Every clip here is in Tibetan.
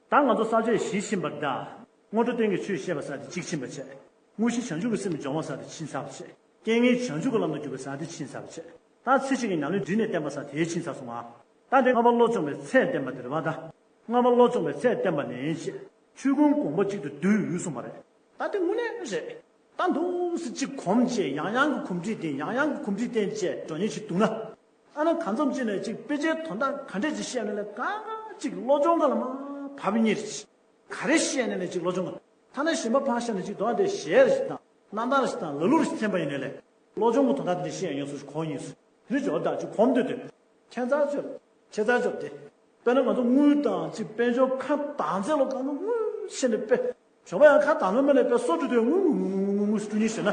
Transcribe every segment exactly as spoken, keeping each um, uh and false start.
ད་ང་ཚོ་ས་བཅད་བཞི་ཕྱིན་པ་རེད་ད། སྔོན་འགྲོ་རྟེན་གྱི་ཆོས་བཤད་པ་ཟེར་དེ་གཅིག་ཕྱིན་པ་བྱས། དངོས་གཞི་བྱང་ཆུབ་ཀྱི་སེམས་སྦྱོང་བ་ཟེར་དེ་ཕྱིན་ཚར་བ་བྱས། རྐྱེན་ངན་བྱང་ཆུབ་ཀྱི་ལམ་དུ་བསྒྱུར་བ་ཟེར་དེ་ཕྱིན་ཚར་བ་བྱས། ད་ཚེ་གཅིག་གི་ཉམས་ལེན་བསྒྲིལ་ནས་བསྟན་པ་ཟེར་དེ་ཕྱིན་ཚར་སོང་ང་། ད་དེ་ལྔ་པ་བློ་སྦྱོང་བའི་ཚད་བསྟན་པ་དེ་རེད་པ་ད། ལྔ་པ་བློ་སྦྱོང་བའི་ཚད་བསྟན་པ་ནས་བྱས། ཆོས་ཀུན་དགོངས་པ་གཅིག་ཏུ་བསྡུས་གསུངས་པ་རེད། ད་དེ་དངོས་གནས་རེད། ད་འདུག་སེ་གཅིག་གོམས་བྱས། ཡང་ཡང་གི་གོམས་འདྲིས་བསྟེན། ཡང་ཡང་གི་གོམས་འདྲིས་བསྟེན་བྱས་འགྲོ་མཁན་ཞིག་འདུག་ན། ཨ་ན་གང་འཚམ་ཅིག་ནས་ཅིག་དཔེ་ཆའི་དོན་དག་ག་འདྲས་ཅིག་བཤད་ན་ལས་གང་ག་ཅིག་བློ་སྦྱོང་ག་ལ་མ་བབས་ཉེར་ཅིག་ག་རེ་བཤད་ན་ལས་ཅིག་བློ་སྦྱོང་ག་ཐ་ན་གཞན་པ་ཕར་བཤད་ན་ཅིག་དོན་དེ་གཞས་རེ་ཞིག་དང་རྣམ་ཐར་ཞིག་དང་ལ་ལུ་རེ་ཞིག་འཐེན་པ་ཡིན་ན་ལས་བློ་སྦྱོང་གི་དོན་དག་དེ་འདྲ་བཤད་ཡོང་སོང་ཞིག་གོ་ཉེར་སོང་། དེ་འདྲ་འཇོག་ད་ཅིག་གོམས་སྡོད་དེ། ཁྱད་མཚར་ཅིག་ཁྱད་མཚར་ཅིག་དེ། དཔེར་ན་ང་ཚོ་དངུལ་དང་ཅིག་དཔལ་འབྱོར་ཁ་གདངས་ཚད་ལོ་གང་དངུལ་ཤེས་ནས་དཔེ། ཞོགས་པ་ཡང་ཁ་གདངས་ལོ་མེད་ལས་དཔེ་སོ་བཀྲུ་དུས་དངུལ་དངུལ་དངུལ་དངུལ་དངུལ་བཀྲུ་ཉེར་ཞོན་ན།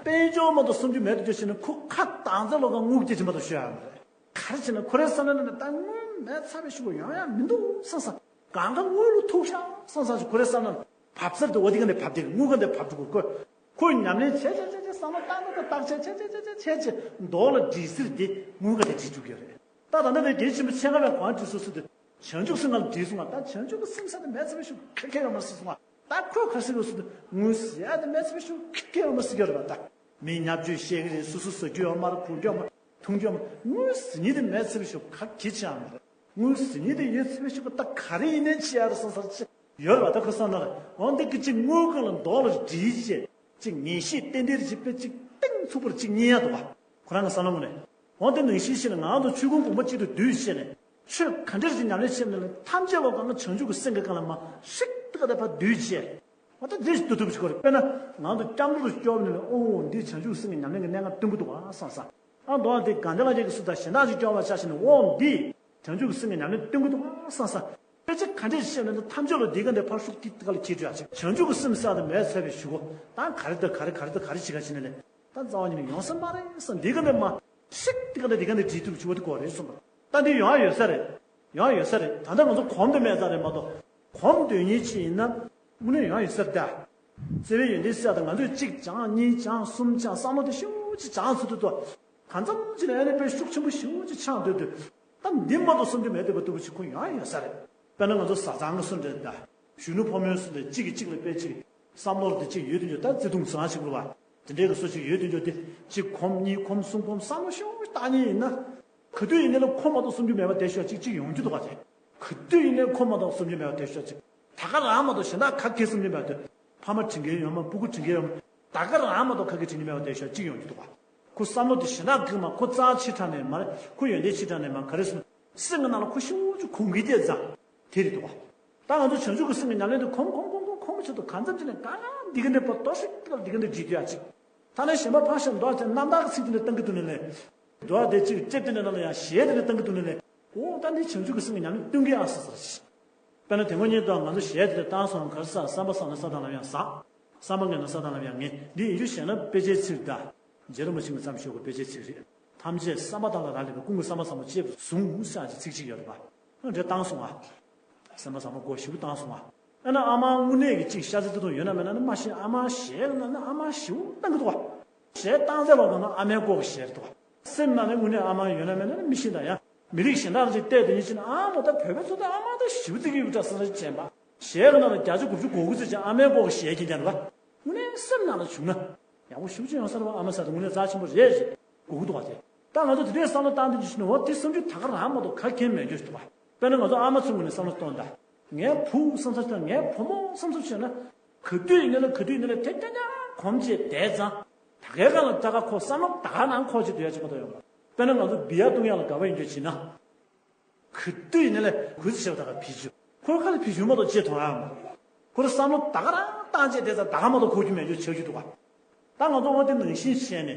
དཔལ་འབྱོར་མ་གཏོགས་བསམ་རྒྱུ་མེད་དུ་འགྱུར་ཞེ་ན་ཁོ་ཁ་གདངས་ཚད་ལོ་གང་དངུལ་སྐྱེ་ཅིག་མ་གཏོགས་ཤོད་ཡ་མ་རེད། ག་རེ་བྱས་ན་ཁོ་རའི་བསམ་བློ་ནང་ནས་ད་དངུལ་མེད་ཚར་བའི་ཤུགས་ཡོང་ཡ་མི་འདུག་བསམ་བསམ། གང་ག་དངུལ་ལ་ཐུག་ཤག་བསམ་བསམ་ཞིག་ཁོ་རའི་བསམ་བློ་ནང་བབས་ཚར་དུས་འོ་དེ་ག་ནས་བབས་དེ་དངུལ་ག་ནས་བབས་འགྲོ་གི་ཁོ། ཁོས་ཉམས་ལེན་བྱས་བྱས་བྱས་བྱས་བསམ་བློ་བཏང་བཏང་བཏང་བྱས་བྱས་བྱས་བྱས་བྱས་བྱས་མདོག་ལ་འདྲིས་ཟེར་དེ་དངུལ་ག་དེ་འདྲིས་འཇུག་གི་རེད། ད་ད་ལྟ་ནས་དེ་ཆེན་པོ་ཆེ་ཁ་བའི་གོང་འདྲིས་སོ་སོ་དེ་བྱང་ཆུབ་སེམས་ང་ལ་འདྲིས་སོང་ང་། ད་བྱང་ཆུབ་ཀྱི་སེམས་ཟེར་དེ་མེད་ཚར་བའི་ཤུགས་ཁེ་ཁེ་ཡོད་མ་སྲིད་སོང་ང་། ད་ཁོས་ག་རེ་ཟེར་གི་སོ་དེ་དངུལ་ཟེར་ཡ་དེ་མེད་ཚར་བའི་ཤུགས་ཁེ་ཁེ་ཡོད་མ་སྲིད་ཀྱི་རེད་པ། ད་མི་ཉབ་ཆུ་བཤད་གི་རེད། སོ་སོ་ཟ་རྒྱུ་ཡོད་མ་རེད། གོན་རྒྱུ་ཡོད་མ་རེད། འཐུང་རྒྱུ་ཡོད་མ་རེད། དངུལ་ཟེར་མཁན་དེ་མེད་ཚར་བའི་ཤུགས་ག་གེ་ཆེ་ཡང་མ་རེད། དངུལ་ཟེར་མཁན་དེ་ཡོད་ཚར་བའི་ཤུགས་ག་ད་ག་རེ་ཡིན་ནའི་ཆེ་ཡ་རེད་བསམ་ས་ཆེ། ཡོད་རེད་པ། ད་ཁོ་བསམ་ན་རེད། འོ་འདི་གི་གཅིག་དངུལ་གང་ལ་མདོག་ལ་འདྲིས་བྱས་གཅིག་ངེས་ཤེས་ཏན་ཏན་རེ་བྱེད་པའི་གཅིག་གཏིང་ཚུགས་པར་གཅིག་རྙེད་ཡ་འདུག་ག་ཁོ་རང་གི་བསམ་བློ་ངོས་ནས། འོ་དེ་ནང་བཞིན་བྱས་ནས་ང་ཚོ་ཆོས་ཀུན་དགོངས་པ་གཅིག་ཏུ་བསྡུས་བྱས་ནས་ཆོས་ག་འདྲ་ཞིག་ཉམས་ལེན་བྱེད་ན་ལ་ཐམས་ཅད་ལོ་གང་ག་བྱང་ཆུབ་ཀྱི་སེམས་ཀྱི་སྒང་ལ་མ་ཧྲིག་ཏུ་ག་དེ་ཕར་བསྡུས་བྱས། འོ་ད་འདི་ཞིག་ཏུ་ཐུབ་ཞིག་གོ་རེད། དཔེར་ན་ང་ཚོ་སྐྱབས་འགྲོ་རུ་སྐྱོབ་ནས་ལ་ཨོ་འདི་བྱང་ཆུབ་ཀྱི་སེམས་ཀྱི་ཉམས་ལེན་གྱི་གནད་འགག་སྟོན་གི་འདུག་ག་བསམ་ས། ཨ་མདོ་བ་དེ་གང་ལ་རེ་གི་སུ་དང་གཞན་དག་ཅིག་སྐྱོབ་པ་ཆ་བཞག་ནས་ཨོ་འདི་བྱང་ཆུབ་ཀྱི་སེམས་ཀྱི་ཉམས་ལེན་སྟོན་གི་འདུག་ག་བསམ་ས། དཔེ་ཆ་ག་འདྲས་ཤེས་ན་ཐམས་ཅད་ལ་འདི་ག་འདྲས་ཕར་ཤུགས་ཏིག་ཏིག་ལ་ཁྱེར་འགྲོ་ཡ་ཅིག་བྱང་ཆུབ་ཀྱི་སེམས་ས་དང་མེད་ཚར་བའི་ཞུ་གོ་ད་ག་རེ་དང་ག་རེ་ག་རེ་དང་ག་རེ་བྱེད་ག་བྱེད་ན་ལས་ད་རྩ་བ་ཉིད་ནས་ཡོང་ས་མ་རེད་བསམ། འདི་ག་འདྲས་མ་ཤིག་འདི་ག་འདྲས་འདི་ག་འདྲས་བྲིས་ཐུབ་ཞུ་བ་དེ་གོ་རེད་གསུངས་པ། ད་འདི་ཡོང་ཡ་ཡོད་ས་རེད། ཡོང་ཡ་ཡོད་ས་རེད། ད་ལྟ་ང་ཚོ་གོམས་དུ་མེད་ས་རེད་མ་གཏོགས་གོམས་སྡོད་མཁན་ཅིག་ཡིན་ན་དངོས་གནས་ཡོང་ཡ་ཡོད་ས་རེད་ད། བརྩེ་བའི་ཡོན་ཏན་གསལ་དང་ང་ཚོས་གཅིག་སྦྱངས་གཉིས་སྦྱངས་གསུམ་སྦྱངས་བསམ་བློ་དེ་ཞེ་པོ་ཅིག་སྦྱངས་ཚུལ་དུ་ཏོ། གང་འཚམ་ཅིག་ལ་ཨ་ནི་དཔེ་ཤུགས་ཆེན་པོ་ཞེ་པོ་ཅིག་ཆགས་སྡོད་དུས། ད་འདི་མ་གཏོགས་བསམ་རྒྱུ་མེད་བསྡད་པ་ལྟ་བུ་ཅིག་ཁོ་ཡོང་ཡ་ཡོད་ས་རེད། དཔེར་ན་ང་ཚོ་བཟའ་ཚང་གི་སུ་འདྲ་ད། གཞོན་ནུ་ཕོ་མོའི་སུ་འདྲ་གཅིག་གིས་གཅིག་ལ་དཔེ་ཅིག་བསམ་བློ་དེ་གཅིག་ཡོད་དུ་འཇོག་ད་བརྩེ་དུང་བཟང་ཞིག་རུ་བ། དེ་འདྲའི་གི་སུ་ཅིག་ཡོད་དུ་འཇོག་དེ་གཅིག་གོམས་གཉིས་གོམས་གསུམ་གོམས་བསམ་བློ་ཞེ་པོ་བཏང་མཁན་ཡིན་ན། ག་དུས་ཡིན་ནའི་ལ་ཁོ་མ་གཏོགས་བསམ་རྒྱུ་མེད་པ་དེ་ཤོག་ཅིག་ཅིག་ཡོང་རྒྱུ་འདུག་ག་དེ། ག་དུས་ཡིན་ནའི་ཁོ་མ་གཏོགས་བསམ་རྒྱུ་མེད་པ་དེ་ཤོག་ཅིག་ད་ག་རང་མ་གཏོགས་གཞན་དག་ག་གེ་བསམ་རྒྱུ་མེད་པ་དེ། ཕ་མ་དྲིན་གེ་ཡོད་མ་སྤུ་གུ་དྲིན་གེ་ཡོད་མ་ད་ག་རང་མ་གཏོགས་ག་གེ་དྲིན་གེ་མེད་པ་དེ་ཤོག་ཅིག་ཡོང་རྒྱུ་འདུག་ག་ཁོ་བསམ་བློ་དེ་གཞན་དག་གི་མ་ཁོ་རྩ་ཆེ་དྲགས་ནས་མ་རེད། ཁོ་ཡོན་ཏན་ཆེ་དྲགས་ནས་མ་ག་རེ་སོང་སེམས་ཀྱི་ནང་ལ་ཁོ་ཤུགས་ཆུ་གོང་གི་དེ་ཙང་དེ་རེད་འདུག་ག་ད་ང་ཚོ་བྱང་ཆུབ་ཀྱི་སེམས་ཀྱི་ཉམས་ལེན་དུ་གོམས་གོམས་གོམས་གོམས་གོམས་མ་ཆོད་དུ་གང་འཚམ་ཅིག་ནས་གང་གང་འདི་ག་འདི་པ་ཏོ་ཧྲིག་ཏག་འདི་ག་འདི་བྲིས་དུས་ཡ་ཅིག་ད་ནས་གཞན་པ་ཕར་བཞག་མདོ་ཅན་རྣམ་དག་གི་ཚིག་འདི་འདྲ་བཏང་གི་འདུག་ནས་ལས། མདོ་དེ་ཅིག་ལྕེ་འདི་འདྲ་ནང་ལ་ཡང་གཞས་འདི་འདྲ་བཏང་གི་འདུག་ནས་ལས། འོ་ད་འདི་བྱང་ཆུབ་ཀྱི་སེམས་ཀྱི་ཉམས་ལེན་སྟོན་གི་ཨ་ཟེར་ཟེར་ཞིག་དཔེར་ན་དེ་སྔོན་ཉིན་དང་ང་ཚོ་གཞས་དེ་འདྲ་བཏང་སོང་ག་རེ་ཟ་བསམ་པ་བསམ་ན་ས་དང་ལམ་ཡང་ཟ། བསམ་པ་ངན་ན་ས་དང་ལམ་ཡང་ངན་འདི་ཡིན་རྒྱུ་ཞེ་ན་དཔེ་ཆའི་ཚིག་ད། རྗེ་རིན་པོ་ཆེ་གིས་བརྩམས་ཤོག་གི་དཔེ་ཆའི་ཚིག་རེད། ཐམས་ཅད་བསམ་པ་དག་ལ་རག་ལས་པའི་ཀུན་གྱི་བསམ་པ་བཟང་པོ་གཅེས་པར་བཟུང་ཟེར་གྱི་ཚིག་ཅིག་ཡོད་རེད་པ། འདྲ་བཏང་སོང་ཨ། བསམ་པ་བཟང་པོ་གོ་ཞིབ་བཏང་སོང་ཨ། ཨ་ན་ཨ་མ་དངོས་གནས་ཀྱི་ཅིག་ཤ་ཚ་ཚ་དང་ཡོད་ན་མེད་ན་ནི་མ་ཤེས། ཨ་མ་གཞས་ལ་ན་ནི་ཨ་མ་ཞིབ་བཏང་གི་འདུག་བ། གཞས་བཏང་ཚད་ལོག་ག་ན་ཨ་མའི་སྐོར་གྱི་གཞས་རེད་འདུག་བ། སེམས་ནང་ནས་དངོས་གནས་ཨ་མ་ཡོད་ན་མེད་ན་ནི་མི་ཤེས་ད་ཡང་། མི་རིགས་གཞན་དག་ཅིག་བལྟས་དེ་ཉིད་ཅིག་ན་ཨ་མ་ད་བོད་པའི་ཚོ་ད་ཨ་མ་ད་ཞིབ་ཚིག་གི་ཡུག་འདྲ་ས་ན་ཅན་པ། གཞས་ལ་ན་ལ་བརྒྱ་ཆ་དགུ་བཅུ་གོ་དགུ་ཙམ་ཅིག་ཨ་མའི་སྐོར་གྱི་གཞས་ཀྱི་འདྲ་རེད་བ། དངོས་གནས་སེམས་ནང་ལ་བྱུང་ན། ཡག་པོ་ཞེ་པོ་ཅིག་ཡོང་ས་རེད་བ། ཨ་མ་ཟེར་དེ་དངོས་གནས་རྩ་ཆེན་པོ་རེད་ཅེས་གོ་གི་འདུག་བ་དེ། ད་ང་ཚོ་དེ་འདྲའི་བསམ་བློ་བཏང་དུས་ཀྱི་ཕྱིར་ནས་འོ་དེ་བསམ་རྒྱུ་ད་ག་རང་མ་གཏོགས་ག་གེ་མེད་རྒྱུ་ཞིག་འདུག་བ། དཔེར་ན་ང་ཚོ་ཨ་མ་ཚོའི་ངོས་ནས་བསམ་བློ་གཏོང་དང་། ངའི་བུ་བསམ་ས་དང་ངའི་བུ་མོ་བསམ་ས་བྱས་ན། ག་དུས་ཡིན་ན་ལ་ག་དུས་ཡིན་ན་ལ་དེ་རྐྱང་རྐྱང་གོམས་བྱས་བསྡད་ཙང་། ད་གའི་སྒང་ལ་ད་ག་ཁོ་བསམ་བློ་ད་ག་ནང་ཁོག་ཅིག་སྡོད་ཡ་ཅིག་མ་གཏོགས་ཡོང་བ། དཔེར་ན་ང་ཚོ་སྦི་ཡ་བཏུང་ཡ་ལ་དགའ་བ་ཡིན་རྒྱུ་བྱས་ན། ག་དུས་ཡིན་ན་ལས་གུས་བརྩི་ཞེ་པོ་ད་ག་བྱེད་རྒྱུ། ཁོའི་ཁ་ལ་བྱེད་རྒྱུ་མ་གཏོགས་ཅི་མཐོང་ཡ་མ་རེད། ཁོ་རང་བསམ་བློ་ད་ག་རང་བཏང་བྱས་བསྡད་ཙང་ད་ག་མ་གཏོགས་གོ་རྒྱུ་མེད་རྒྱུ་ཆགས་རྒྱུ་འདུག་ག་ད་ང་ཚོ་འོ་དེ་ནང་བཞིན་བྱས་ནས་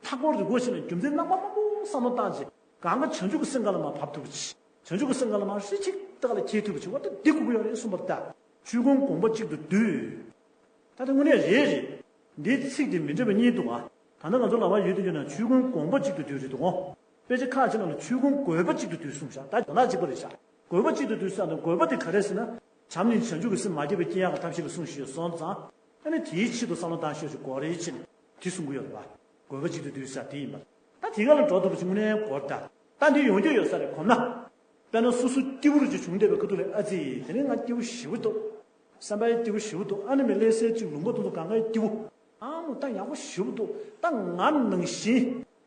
མཐའ་སྐོར་དུ་སྒོ་ཕྱེ་ནས་རྒྱུ་མཚན་རྣམ་པ་མང་པོ་བསམ་བློ་བཏང་བྱས་གང་ག་བྱང་ཆུབ་ཀྱི་སེམས་ག་ལ་མ་བབས་ཐུབ་པ་བྱས། བྱང་ཆུབ་ཀྱི་སེམས་ག་ལ་མ་ཧྲི་ཅིག་ད་ག་ལ་ཁྱེར་ཐུབ་པ་བྱས་འོ་ད་འདི་དགོས་ཀྱི་ཡོད་རེད་གསུངས་པ་རེད་ད། ཆོས་ཀུན་དགོངས་པ་གཅིག་ཏུ་བསྡུས། ད་དེ་དངོས་གནས་རེད་རེད། འདིའི་ཚིག་དེ་མི་འདྲ་བ་གཉིས་འདུག་ཨ། ད་ལྟ་ང་ཚོ་ལག་པར་ཡོད་དུ་ཡོད་ན་ཆོས་ཀུན་དགོངས་པ་གཅིག་ཏུ་བསྡུས་རེད་འདུག་ཨོ། དཔེ་ཆ་ཁག་ཅིག་ནང་ལ་ཆོས་ཀུན་དགོས་པ་གཅིག་ཏུ་བསྡུས་གསུངས་ཤག་ད་དོན་དག་གཅིག་པ་རེད་ཤག་དགོས་པ་གཅིག་ཏུ་བསྡུས་ཟེར་ན་དགོས་པ་དེ་ག་རེ་ཟེར་ན། བྱམས་སྙིང་བྱང་ཆུབ་ཀྱི་སེམས་མ་སྐྱེས་པར་སྐྱེ་ཡག་གི་ཐབས་ཤེས་ལ་གསུངས་ཤིག་སོང་ཙང་། ཨ་ནི་དེའི་ཆེད་དུ་བསམ་བློ་བཏང་ཤོག་ཅིག་དགོས་རེད་ཅེས་དེ་གསུང་གི་ཡོད་རེད་བ། དགོས་པ་གཅིག་ཏུ་བསྡུས་ཟེར་དེ་ཡིན་པ། ད་དེ་ག་ལ་འགྲོ་ཐུབ་པ་ཅིག་དངོས་གནས་དགོས་རེད་ད། ད་འདི་ཡོང་རྒྱུ་ཡོད་ས་རེད་གོམས་ན། དཔེར་ན་སོ་སོ་སྐྱིད་པོ་རུ་ཅིག་བྱུང་བསྡད་པའི་ཁ་ཐུག་ལ། ཨ་ཙི། དེ་རིང་ང་སྐྱིད་པོ་ཞེ་པོ་འདུག་བསམ་པའི་སྐྱིད་པོ་ཞེ་པོ་འདུག་ཨ་ནི་མི་ལས་སེ་ཅིག་ལུང་པ་དུ་དུ་གང་གའི་སྐྱིད་པོ། ཨ་མོ་ད་ཡག་པོ་ཞེ་པོ་འདུག་ད་ང་ནང་བཞིན་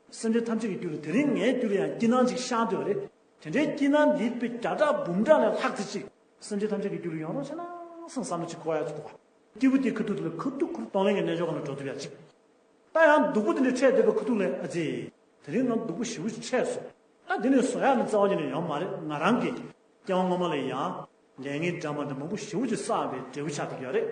སེམས་ཅན་ཐམས་ཅད་ཀྱི་རྒྱུད་ལ་དེ་རིང་ངའི་རྒྱུད་ལ་ཡང་སྐྱིད་སྣང་ཅིག་ཤར་འདོད་རེད། དེ་འདྲའི་སྐྱིད་སྣང་འདི་དཔེ་བརྒྱ་ཕྲག་འབུམ་ཕྲག་ལས་ལྷག་ཙམ་ཅིག་སེམས་ཅན་ཐམས་ཅད་ཀྱི་རྒྱུད་ལ་ཡོང་རོགས་བྱས་ན་བསམ་བསམ་བློ་ཅིག་འཁོར་ཡ་ཅིག་འདུག་ག་སྐྱིད་པོ་དེ་ཁ་ཐུག་དེ་ལ་ཁ་ཐུག་ཁུར་གཏོང་ལེན་གྱི་རྣལ་འབྱོར་ཁང་ལ་འགྲོ་ཐུབ་ཡ་ཅིག་ད་ཡང་སྡུག་པོ་དེ་འདྲ་འཕྲད་བསྡད་པའི་ཁ་ཐུག་ལ། ཨ་ཙི། དེ་རིང་ང་སྡུག་པོ་ཞེ་པོ་ཅིག་འཕྲད་སོང་། ད་དེ་ནས་བཟོ་ཡག་ནི་རྩ་བ་ཉིད་ནས་ཡོང་མ་རེད། ང་རང་གིས་སྐྱེ་བ་སྔོན་མ་ལ་ཡང་ལས་ངན་འདྲ་མ་འདྲ་མང་པོ་ཞེ་པོ་ཅིག་བསགས་པའི་འབྲས་བུ་ཆགས་བསྡད་ཀྱི་ཡོད་རེད།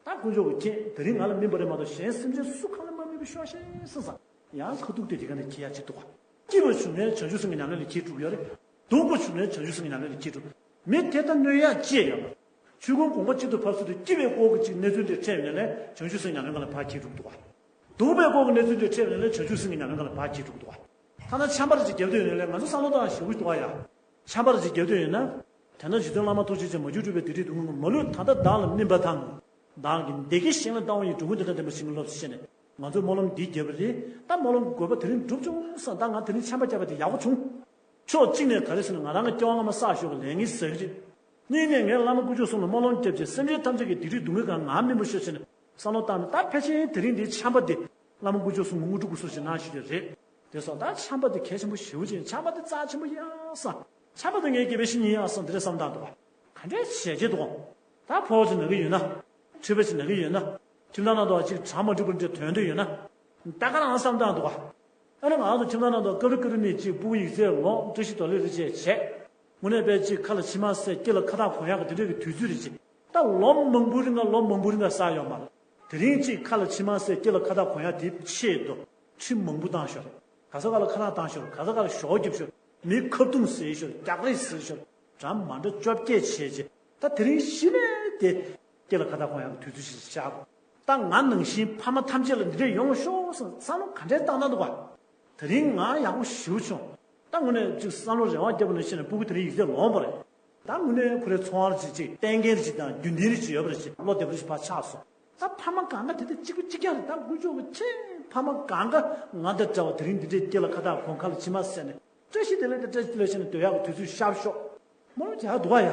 ད་དཀོན་མཆོག་གི་རྐྱེན་དེ་རིང་ང་ལ་སྨིན་པ་རེད་མ་གཏོགས། གཞན་སེམས་ཅན་སུ་གང་ལ་མ་སྨིན་པའི་ཤོག་ཤེས་སེམས་སང་ཡང་ཁ་ཐུག་དེ་དེ་ག་ནས་འཁྱེར་ཡག་ཅིག་འདུག་ག་སྐྱིད་པ་བྱུང་ནས་བྱང་ཆུབ་སེམས་ཀྱི་ཉམས་ལེན་ལ་འཁྱེར་འགྲོ་གི་ཡོད་རེད། སྡུག་པ་བྱུང་ནས་བྱང་ཆུབ་སེམས་ཀྱི་ཉམས་ལེན་ལ་འཁྱེར་འགྲོ། མི་དེ་ལྟར་གནོད་ཡག་ཅི་ཡོད་པ། ཆོས་ཀུན་དགོངས་པ་གཅིག་ཏུ་ཕབ་ཚུལ་དུ། སྐྱིད་པའི་སྐོར་གྱི་གཅིག་གནས་ཚུལ་འདི་འཕྲད་ཡོང་ནས་བྱང་ཆུབ་སེམས་ཉམས་ལེན་སྒང་ལ་ཕར་འཁྱེར་འགྲོ་གི་འདུག་ག་སྡུག་པའི་སྐོར་གྱི་གནས་ཚུལ་འདི་འཕྲད་ཡོང་ནས་བྱང་ཆུབ་སེམས་ཀྱི་ཉམས་ལེན་སྒང་ལ་ཕར་འཁྱེར་འགྲོ་གི་འདུག་ག་ཐ་ན་ཆམ་པ་རེ་ཅིག་བརྒྱབ་སྡོད་ཡོང་ནས་ང་ཚོ་བསམ་བློ་བཏང་ཞེ་པོ་འདུག་ག་ཡ། ཆམ་པ་རེ་ཅིག་བརྒྱབ་སྡོད་ཡོང་ན། དེ་ན་རྗེ་བཙུན་བླ་མ་ཐུགས་རྗེ་ཆེན་མ་གྱུར་སྤྲུལ་པའི་བདེ་ཁྲིའི་སྡུག་བསྔལ་མ་ལུས་ད་ལྟ་བདག་ལ་སྨིན་པ་དང་། བདག་གི་བདེ་སྐྱིད་གཞན་ལ་བཏང་བ་ཡི། འགྲོ་ཀུན་བདེ་དང་ལྡན་པ་ཞིག་སློབ་ཟེར་བྱས་ནས་ང་ཚོས་སྨོན་ལམ་འདི་བརྒྱབ་པ་རེད། ད་སྨོན་ལམ་དགོས་པ་དེ་རིང་འགྲུབ་བྱུང་བསམ། ད་ང་དེ་རིང་ཆམ་པ་བརྒྱབ་པ་དེ་ཡག་པོ་བྱུང་། ཕྱོགས་གཅིག་ནས་ག་རེ་ཟེར་ན། ང་རང་གི་སྐྱེ་བ་སྔ་མ་བསགས་ཞོར་གྱི་ལས་ངན་ཟེར་གྱི་རེད། གཉིས་ནས་ངས་བླ་མ་དཀོན་མཆོག་གསུམ་ལ་སྨོན་ལམ་བརྒྱབ་བྱས། སེམས་ཅན་ཐམས་ཅད་ཀྱི་བདེ་སྐྱིད་སྡུག་བསྔལ་གང་ང་སྨིན་པ་ཤོག་ཟེར་ནས་བསམ་བློ་བཏང་ནས། ད་ཕལ་ཆེར་དེ་རིང་འདིའི་ཆམ་པ་འདི་བླ་མ་དཀོན་མཆོག་གསུམ་གྱིས་དངོས་གྲུབ་སྐུ་གསོལ་ཞིག་གནང་ཞུས་ཏེ་རེད། དེ་སོང་ད་ཆམ་པ་འདི་གལ་ཆེན་པོ་ཞེ་པོ་ཅིག་ཆམ་པ་འདི་རྩ་ཆེན་པོ་ཡིན་བསམ། ཆམ་པ་འདི་ངའི་དགེ་བའི་བཤེས་གཉེན་ཡིན་བསམ། དེ་འདྲ་བསམ་བཏང་འདུག་ག་ག་འདྲའི་བྱས་རྗེས་འདུག་ག་ད་ཕོ་བ་ཅིག་ན་གི་ཡོད་ན། མཁྲིས་པ་ཅིག་ན་གི་ཡོད་ན། ཁྱིམ་ཚང་ནང་དུ་ཅིག་གྲ་མ་འགྲིག་པ་འདྲ་དོན་འདྲ་ཡོད་ན། ད་ག་རང་བསམ་བཏང་འདུག་ག་ཨ་ནི་ང་རང་ཚོ་ཁྱིམ་ཚང་ནང་དུ་སྐབས་རེ་སྐབས་རེ་ནས་ཅིག་སྤུ་གུ་ཡིག་ཚད་ལོངས། བཀྲ་ཤིས་དོ་ལེགས་རེ་བྱས་བྱས། དངོས་གནས་དཔེ་ཅིག་ཁ་ལ་མཆིལ་མ་བསད། སྐེ་ལ་ཁ་བཏགས་གོན་ཡག་གི་དེ་འདྲ་གི་དུས་ཚོད་རེད་ཅིག་ད་ལོ་མང་པོ་རིང་ག་ལོ་མང་པོ་རིང་ག་བསགས་ཡོད་མ་རེད། དེ་རིང་ཅིག་ཁ་ལ་མཆིལ་མ་བསད། སྐེ་ལ་ཁ་བཏགས་གོན་ཡག་དེའི་ཆེད་དུ་ཁྲིམས་མང་པོ་བཏང་ཞོར། ག་ས་ག་ལ་ཁ་ལག་བཏང་ཞོར། ག་ས་ག་ལ་ཞོགས་རྒྱབ་ཞོར། མི་ཁ་རྡུང་བཟས་ཞོར། རྒྱག་རེས་བཟས་ཞོར། གྲ་མ་འདྲ་བཅོ་བརྒྱད་བྱས་རྗེས། ད་དེ་རིང་གཞི་ནས་དེ་སྐེ་ལ་ཁ་བཏགས་གོན་ཡག་གི་དུས་ཚོད་ཞིག་བཞག་དགོས། ད་ང་ནང་བཞིན་ཕ་མ་ཐམས་ཅད་ལ་འདི་འདྲས་ཡོང་ཤོག་བསམ་བསམ་བློ་ག་འདྲས་བཏང་ན་འདུག་ག་དེ་རིང་ང་ཡག་པོ་ཞེ་པོ་བྱུང་། ད་དངོས་གནས་ཅིག་བསམ་བློ་རེ་བ་བརྒྱབ་པ་ནང་བཞིན་ནས་སྤུ་གུ་དེ་རིང་ཡིག་ཚད་ལོངས་པ་རེད། ད་དངོས་གནས་ཁོ་རའི་འཚོ་བ་རེ་ཅིག་ཅིག་གཏན་འཁེལ་རེ་ཅིག་དང་རྒྱུན་ལྡན་རེ་ཅིག་ཡོད་པ་རེ་ཅིག་བློ་བདེ་པོ་རེ་ཅིག་ཕར་ཆགས་སོང་། ད་ཕ་མ་གང་ག་དེ་དང་གཅིག་པ་གཅིག་རྐྱང་རེད། ད་དཀོན་མཆོག་གི་ཆེད། ཕ་མ་གང་ག་ང་དང་འདྲ་བ་དེ་རིང་འདི་འདྲའི་སྐེ་ལ་ཁ་བཏགས་གོན། ཁ་ལ་མཆིལ་མ་བསད་ནས། བཀྲ་ཤིས་བདེ་ལེགས་དང་བཀྲ་ཤིས་བདེ་ལེགས་ཟེར་ནས་སྡོད་ཡག་གི་དུས་ཚོད་ཤར་ཤོག་སྨོན་ལམ་རྒྱག་འདུག་ག་ཡ།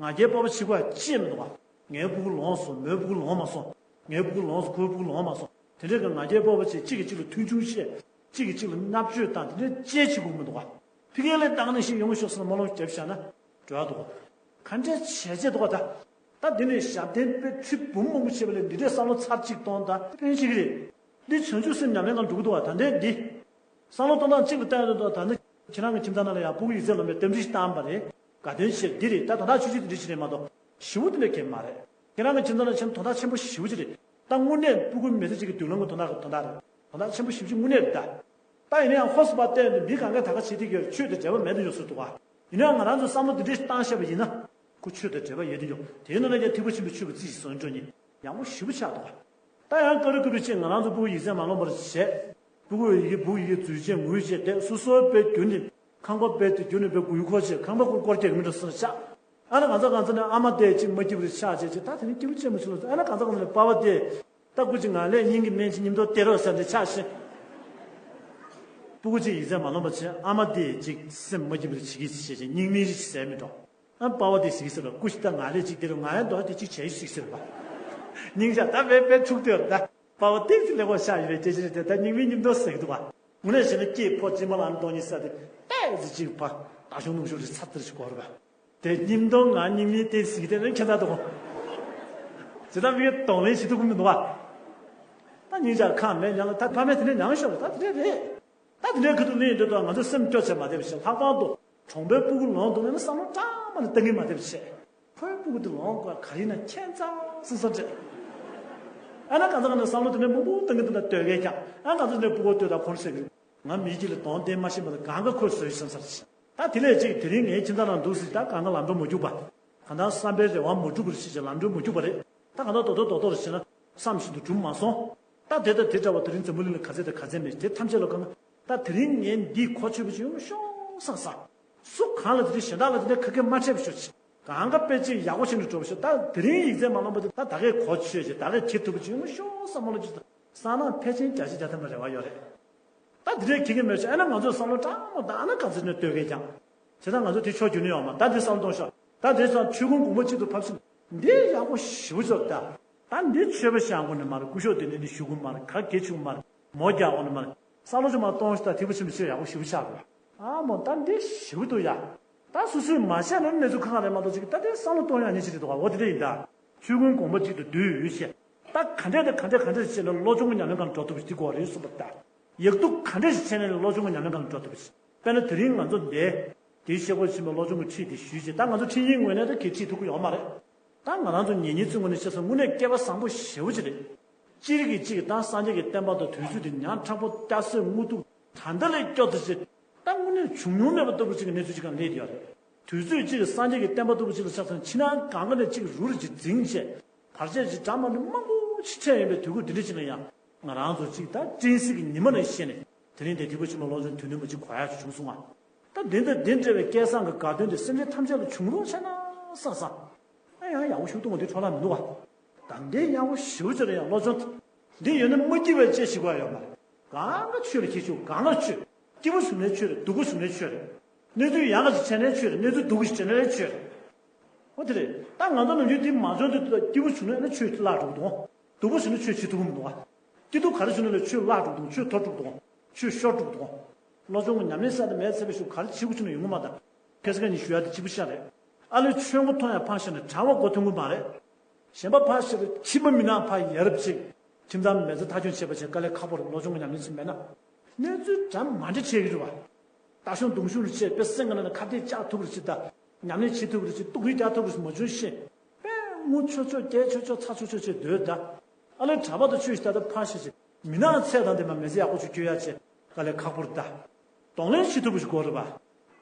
ང་རྒྱལ་སྤོབས་པ་བྱེད་དགོས་ཡ་ཅི་ཡང་མི་འདུག་ག་ངའི་སྤུ་གུ་ལོངས་སོང་། མོའི་སྤུ་གུ་ལོངས་མ་སོང་། ངའི་སྤུ་གུ་ལོངས་སོང་། ཁོའི་སྤུ་གུ་ལོངས་མ་སོང་། དེ་འདྲའི་གི་ང་རྒྱལ་སྤོབས་པ་བྱས། གཅིག་གིས་གཅིག་ལ་མཐོང་ཆུང་བཤད། གཅིག་གིས་གཅིག་ལ་བརྣབ་སྤྱོད་བཏང་། དེ་འདྲའི་ཅི་ཡང་བྱེད་དགོས་མི་འདུག་ག་ཕ་གིར་ལས་ལྡང་ནས་ཤིག་ཡོང་ཤོག་ཟེར་ནས་སྨོན་ལམ་བརྒྱབ་བཞག་ན་འགྲོ་ཡག་འདུག་ག་ག་འདྲས་བྱས་བྱས་འདུག་ག་ད་ད་འདི་ནས་ཞབས་བརྟན་དཔེ་ཁྲི་འབུམ་མང་པོ་བྱས་པ་ལས་འདི་འདྲའི་བསམ་བློ་ཚར་གཅིག་གཏོང་། ད་ཕན་ཞིག་རེད། འདི་བྱང་ཆུབ་སེམས་ཉམས་ལེན་ནང་འགྲོ་གི་འདུག་ག་ད་འདྲས་འདི། བསམ་བློ་གཏོང་སྟངས་གཅིག་ལ་བལྟས་ཡོང་དུས། ད་ནི་ཁྱེད་རང་གི་ཁྱིམ་ཚང་ནང་ལ་ཡང་སྤུ་གུ་ཡིག་ཚད་ལོན་པའི་རྟེན་འབྲེལ་ཞིག་བཏང་བ་རེད། དགའ་སྟོན་བྱས་འདི་རེད། ད་དོན་དག་ཆུང་ཆུང་འདི་འདྲ་ཞིག་རེད་མ་གཏོགས་ཞེ་པོ་དེ་འདྲ་གང་ཡང་མ་རེད། ཁྱེད་རང་གི་ཁྱིམ་ཚང་ནང་ཆེན་དོན་དག་ཆེན་པོ་ཞེ་པོ་ཅིག་རེད། ད་དངོས་གནས་སྤུ་གུ་མི་ཚེ་གཅིག་གི་མདུན་ལམ་གྱི་དོན་དག་གི་དོན་དག་རེད། དོན་དག་ཆེན་པོ་ཞེ་པོ་ཅིག་དངོས་གནས་རེད་ད། ད་ཡིན་ན་ཡང་ཧོ་སི་པ་བལྟས་ཡོང་དུས་མི་གང་གས་ད་ག་བྱེད་ཀྱི་ཡོད། ཆོས་དང་འབྲེལ་བ་མེད་དུ་ཡོང་ཟེར་འདུག་ག་ཡིན་ན་ཡང་ང་རང་ཚོས་བསམ་བློ་འདི་འདྲ་ཞིག་བཏང་བཞག་པ་ཡིན་ན། ཁོ་ཆོས་དང་འབྲེལ་བ་ཡོད་དུ་ཡོད། དེའི་ནང་ནས་ཀྱང་ཐེག་པ་ཆེན་པོའི་ཆོས་ཀྱི་རྩིས་ཤིག་བཟོ་འགྲོ་ནི་ཡག་པོ་ཞེ་པོ་ཆགས་འདུག་ག་ད་ཡང་སྐབས་རེ་སྐབས་རེ་ཅིག་ང་རང་ཚོ་སྤུ་གུ་ཡིག་ཚད་མ་ལོངས་པར་བྱས། སྤུ་གུ་ཡི་སྦུག་ཡི་འཛུལ་བྱས་ངུས་བྱས་བསྡད། སོ་སོའི་དཔེ་བསྒྱུར་ནས་ཁང་པ་དཔེ་དེ་བསྒྱུར་ནས་དཔེ་སྒུལ་འཁོར་བྱས། ཁང་པ་སྒུལ་འཁོར་རྒྱག་གི་མི་འདྲ་སོང་ཆགས། ཨ་ན་གང་ཚ་གང་ཚ་ནས་ཨ་མ་དེ་ཅིག་མ་སྐྱིད་པ་རེ་ཆགས་བྱས་ཅིག་ད་དེ་ནི་སྐྱིད་པོ་ཅན་མ་བྱུང་ལ། ཨ་ན་གང་ཚ་གང་ཚ་ནས་པ་ཕ་དེ། ད་སྐུ་ཅིག་ང་ལས་སྙིང་གི་སྨན་ཅིག་མཉམ་དུ་སྟེར་རོགས་ཟེར་འདྲ་ཆགས་ཤིང་། སྤུ་གུ་ཅིག་ཡིག་ཚད་མ་ལོངས་པ་བྱས། ཨ་མ་དེ་ཅིག་སེམས་མ་སྐྱིད་པ་རེ་བྱེད་ཀྱི་ཟེར་བྱས་སྙིང་མི་རེ་ཟེར་མི་འགྲོ། ཨ་པ་ཕ་དེ་ཟིག་ཟེར་བ། སྐུ་ཞིག་ད་ང་ལས་ཅིག་དེ་རུ་ང་ཡང་འདོགས་དེ་ཅིག་བྱས་ཤིག་ཟེར་བ། སྙིང་རྗེ་ད་བས་བས་འཁྲུག་དེ་རུ་ད་པ་ཕ་དེ་ཚོ་ལེགས་པོ་ཤ་ཡོད་རེད་ཅེས་ཅེས་རེད་དེ། ད་སྙིང་མི་སྙིང་དོ་ཟེར་གི་འདུག་བ། དངོས་གནས་བྱས་ན་སྐྱེས་ཕོ་གཅིག་མ་ལ་ཨ་ནི་གཏོང་ཉིད་ས་དེ་ཏོག་ཙམ་ཅིག་བ། ད་གཞུང་ནུང་ཞུ་རེ་ཚ་ཚ་རེ་ཞིག་གོ་རུ་བ། དེ་སྙིང་དོ་ང་སྙིང་མི་དེ་ཟིག་དེ་རེད་ཁྱེད་ད་དོ། ཇི་ལྟར་མི་གཏོང་ལེན་བྱེད་ཐུབ་ཀྱི་མི་འདུག་བ། ད་སྙིང་རྗེ་ཁ་མེད་ཉང་ལ་ད་ཕ་མས་དེ་ནས་མྱངས་ཤོར་བ་ད་དེ་འདྲས་རེད། ད་དེ་འདྲའི་ཁ་ཐུག་ལེན་འདོད་དུ་ང་ཚོ་སེམས་སྐྱོ་བྱས་མ་བསྡད་པ་བྱས། ལྷག་པར་དུ་གྲོང་པའི་སྤུ་གུ་ལོངས་འདུག་ན་བསམ་བློ་གྲངས་མ་ནས་གཏང་གིན་མ་བསྡད་པ་བྱས། ཁོའི་སྤུ་གུ་དེ་ལོངས་དགོས་ག་རེ་ཡིན་ན་ཁྱད་མཚར་སེམས་སེམས་བྱས། ཨ་ན་གང་ཚ་གང་ཚ་བསམ་བློ་དེ་འདྲ་མང་པོ་གཏང་གིན་དུ་ན་ལྟོས་གས་ཀྱང་ཨ་གང་ཚ་དེ་འདྲའི་སྤུ་གུ་ལྟོས་དང་ཁོང་ཟེར་གི་ང་མིའི་རྒྱུད་ལ་གདོང་བསྟན་མ་ཤེས་པ་དང་གང་ག་ཁོས་བཟོས་ཤིང་ཟེར་ཞིང་། ད་དེ་ལས་ཅིག་དེ་རིང་ངའི་ཁྱིམ་ཚང་ནང་འདུག་ཟིག་ད་གང་ག་ལམ་འགྲོ་མ་རྒྱུག་པ། གང་ལྟར་བསམ་པའི་རེ་བ་མ་འགྲུབ་པར་ཤི་ཅིག་ལམ་འགྲོ་མ་རྒྱུག་པ་རེད། ད་གང་ལྟར་རྡོག་རྡོག་རྡོག་རྡོག་རེ་བྱས་ན། བསམ་བཞིན་དུ་གྲུབ་མ་སོང་། ད་དེ་དང་དེ་འདྲ་བ་དེ་རིང་འཛམ་བུ་གླིང་ལ་ག་ཚད་དང་ག་ཚད་མེད་དེ་ཐམས་ཅད་ལ་གང་། ད་དེ་རིང་ངས་འདི་གོ་ཆོད་པ་ཅིག་ཡོང་ཤོག་བསམ་བསམ། སུ་གང་ལ་དེ་འདྲ་གཞན་དག་ལ་དེ་འདྲ་ཁ་སྐད་མ་འཕྲད་པ་ཤོག་ཅིག་གང་ག་དཔེ་ཅིག་ཡག་པོ་བྱས་ནས་འགྲོ་བ་ཤོག་ད་དེ་རིང་ཡིག་ཚད་མ་ལོངས་པ་དེ་ད་ད་གས་གོ་ཆོད་ཅིག་ད་གས་ཁྱེར་ཐུབ་པ་ཅིག་ཡོང་ཤོག་བསམ་བློ་ཅིག་ད་བསམ་ན་ཕལ་ཆེར་བརྒྱ་ཆ་བརྒྱ་ཐམ་པ་རེ་བ་ཡོད་རེད། ད་དེ་འདྲའི་ཁེ་ཁེ་མེད་ཤོག་ཨ་ན་ང་ཚོས་བསམ་བློ་གྲངས་མང་བཏང་ཨ་ན་ག་ཚོད་ནས་ལྟོས་གས་ཀྱང་། དེ་ད་ང་ཚོ་དེ་ཕྱོགས་བསྒྱུར་ནི་ཡོད་མ་རེད། ད་འདི་བསམ་བློ་གཏོང་ཤོག་ད་འདི་ཚོ་ཆོས་ཁུངས་གོང་མ་གཅིག་ཏུ་ཕབ་ཕྱིན་འདི་ཡག་པོ་ཞེ་པོ་ཅིག་རེད་ད། ད་འདི་ཆོས་པ་ཤང་གོ་ནས་མ་རེད། སྐུ་ཞབས་དེ་ནས་འདི་ཞུ་གི་མ་རེད། ག་གེ་ཆུ་མ་རེད། མོ་རྒྱག་གོ་ནས་མ་རེད། བསམ་བློ་ཅིག་མ་གཏོང་ཤོག་ད་དེ་བུ་ཆེན་པོ་ཆོས་ཡག་པོ་ཞེ་པོ་ཆགས་རེད། ཨ་མོ་ད་འདི་ཞེ་པོ་འདུག་ཡ། ད་སོ་སོས་མ་བྱས་ན་གནས་ཚུལ་ཁག་ཁག་རེད་མ་གཏོགས་ཅིག་ད་དེ་བསམ་བློ་གཏོང་ཡག་ནི་ཅི་རེད་འདུག་ག་འོ་དེ་འདྲ་ཡིན་ད། ཆོས་ཁུངས་གོང་མ་གཅིག་ཏུ་བསྡུས་ཡོད་ཞེས། ད་ག་འདྲས་དང་ག་འདྲས་ག་འདྲས་བྱས་ན་བློ་སྦྱོང་གི་ཉམས་ལེན་གང་འགྲོ་ཐུབ་ཞིག་དེ་དགོས་རེད་གསུངས་པ་ལྟར། ཡག་སྡུག་ག་འདྲས་ཤིག་བྱས་ན་བློ་སྦྱོང་གི་ཉམས་ལེན་གང་འགྲོ་ཐུབ་ཞིག་དཔེར་ན་དེ་རིང་ང་ཚོ་འདས། དེའི་ཤེལ་སྒོ་ཕྱིན་པ་བློ་སྦྱོང་གི་ཁྲིད་དེ་ཞུས་རྗེས་ད་ང་ཚོ་ཁྲིད་ཡིག་ངོས་ནས་ད་གལ་ཁྲིད་ཐུབ་ཀྱི་ཡོད་མ་རེད། ད་ང་རང་ཚོ་ཉེ་ཉེ་ཚོའི་ངོས་ནས་བཤད་ས་དངོས་གནས་སྐལ་བ་བཟང་པོ་ཞེ་པོ་ཅིག་རེད། སྤྱིར་གྱི་གཅིག་ད་སངས་རྒྱས་ཀྱི་བསྟན་པ་དང་དུས་ཚོད་དེ་ཉག་ཕྲ་པོ་སྐྱ་སེར་སྔོ་དུག་ད་ལྟ་ལས་སྐྱོ་དེ་ཅིག་ད་དངོས་གནས་བྱུང་མྱོང་མེད་པ་ལྟ་བུ་ཅིག་གི་གནས་ཚུལ་ཅིག་གང་སླེབས་ཡོད་རེད། དུས་ཚོད་གཅིག་གི་སངས་རྒྱས་ཀྱི་བསྟན་པ་ལྟ་བུ་ཅིག་ལ་ཆགས་ཚང་ཕྱི་ནང་གང་ག་ནས་གཅིག་རུ་རུ་ཅིག་འཛིང་བྱས། བར་ཆད་ཅིག་འདྲ་མ་འདྲ་མང་པོ་ཞིག་འཕྲད་ཡོད་པའི་དུས་འཁོར་འདི་འདྲ་ཅིག་ལ་ཡང་ང་རང་ཚོ་ཅིག་ད་སྤྲིན་གསེབ་ཀྱི་ཉི་མ་ནས་བཤད་ནས་དེ་རིང་དེ་དུས་འཁོར་ཕྱི་མ་ལོ་ཆུང་དུས་ནས་མ་ཅིག་གོ་ཡག་ཅིག་བྱུང་སོང་ང་། ད་འདི་འདྲ་འདི་འདྲ་བའི་སྐལ་བཟང་གི་དགའ་སྟོན་དེ་སེམས་ཅན་ཐམས་ཅད་ལ་བྱུང་རོགས་བྱས་ན་བསམ་བསམ། ཨ་ཡང་ཡག་པོ་ཞིག་འདུག་ག་འདི་འཕྲོ་བརླག་མི་འདུག་ག་ད་འདི་ཡག་པོ་ཞེ་པོ་ཅིག་རེད་ཡ། བློ་སྦྱོང་འདི་ཡོད་ན་མ་སྐྱིད་པའི་ཅེས་ཞིག་ག་ཡོད་མ་རེད། གང་ག་ཆོས་ལ་ཁྱེད་ཆོས་གང་ག་ཆོས། སྐྱིད་པོ་བྱུང་ནའི་ཆོས་རེད། སྡུག་པོ་བྱུང་ནའི་ཆོས་རེད། གནས་ཚུལ་ཡག་ག་ཅིག་བྱས་ནའི་ཆོས་རེད། གནས་ཚུལ་སྡུག་ག་ཅིག་བྱས་ནའི་ཆོས་རེད། ཨོ་དེ་རེད། ད་ང་ཚོ་ནམ་རྒྱུན་དེ་མ་བྱུང་དུས་སྐྱིད་པོ་བྱུང་ན་ཆོས་བརླག་འགྲོ་གི་འདུག་སྡུག་པོ་བྱུང་ན་ཆོས་བྱེད་ཐུབ་ཀྱི་མི་འདུག་ག་སྐྱིད་སྡུག་ག་རེ་བྱུང་ན་ལས་ཆོས་བརླག་འགྲོ་གི་འདུག་ཆོས་འཐོར་འགྲོ་གི་འདུག་ཆོས་ཤོར་འགྲོ་གི་འདུག་བློ་སྦྱོང་གི་ཉམས་ལེན་ཟེར་དེ་མེད་ཚེ་བའི་ཤུགས་ག་རེ་བྱེད་དགོས་བྱུང་ན་ཡོང་གི་མ་རེད། ད་ཁ་སང་ཉིན་ཞུ་ཡག་དེ་གཅིག་པུ་ཤ་རེད། ཨ་ལས་ཆོས་མགོ་ཐོན་ཡག་ཕར་བཞག་ན་གྲྭ་པ་མགོ་ཐོན་གི་མ་རེད། གཞན་པ་ཕར་བཞག་ན་ཁྱིམ་པ་མི་ནག་ཕར་ཡ་རབས་ཅིག་ཁྱིམ་ཚང་མི་མེད་ཚེ་ཐག་གཅོད་བྱེད་པ་བྱེད་དཀའ་ལས་ཁག་པོ་རེད། བློ་སྦྱོང་གི་ཉམས་ལེན་ཅིག་མེད་ན། གནས་ཚུལ་འདྲ་མ་འདྲ་འཕྲད་ཀྱི་རེད་བ། རྟ་ཤུང་མདུང་ཤུང་རེ་བྱས་དཔེ་སེང་ག་ན་ནས་ཁ་གཏད་བཅག་ཐུབ་རེ་བྱེད་ད། ཉམས་ལེན་བྱེད་ཐུབ་རེ་བྱེད། སྡུག་རུས་རྒྱག་ཐུབ་རེ་བྱེད་མ་བྱུང་ཤེས། དཔེ་ངུ་ཆོ་ཆོ་སྐད་ཆོ་ཆོ་ཚ་ཆོ་ཆོ་བྱས་སྡོད་ད། ཨ་ལས་གྲྭ་པ་དང་ཆོས་ཞིག་ད་ལྟ་ཕར་ཞིག་བྱེད། མི་ནག་ཚད་དང་ལྡན་པ་མི་ཚེ་ཡག་པོ་ཞིག་སྐྱོལ་ཡག་བྱེད་དཀའ་ལས་ཁག་པོ་རེད་ད། གདོང་ལེན་བྱེད་ཐུབ་པ་ཞིག་དགོས་རེད་བ།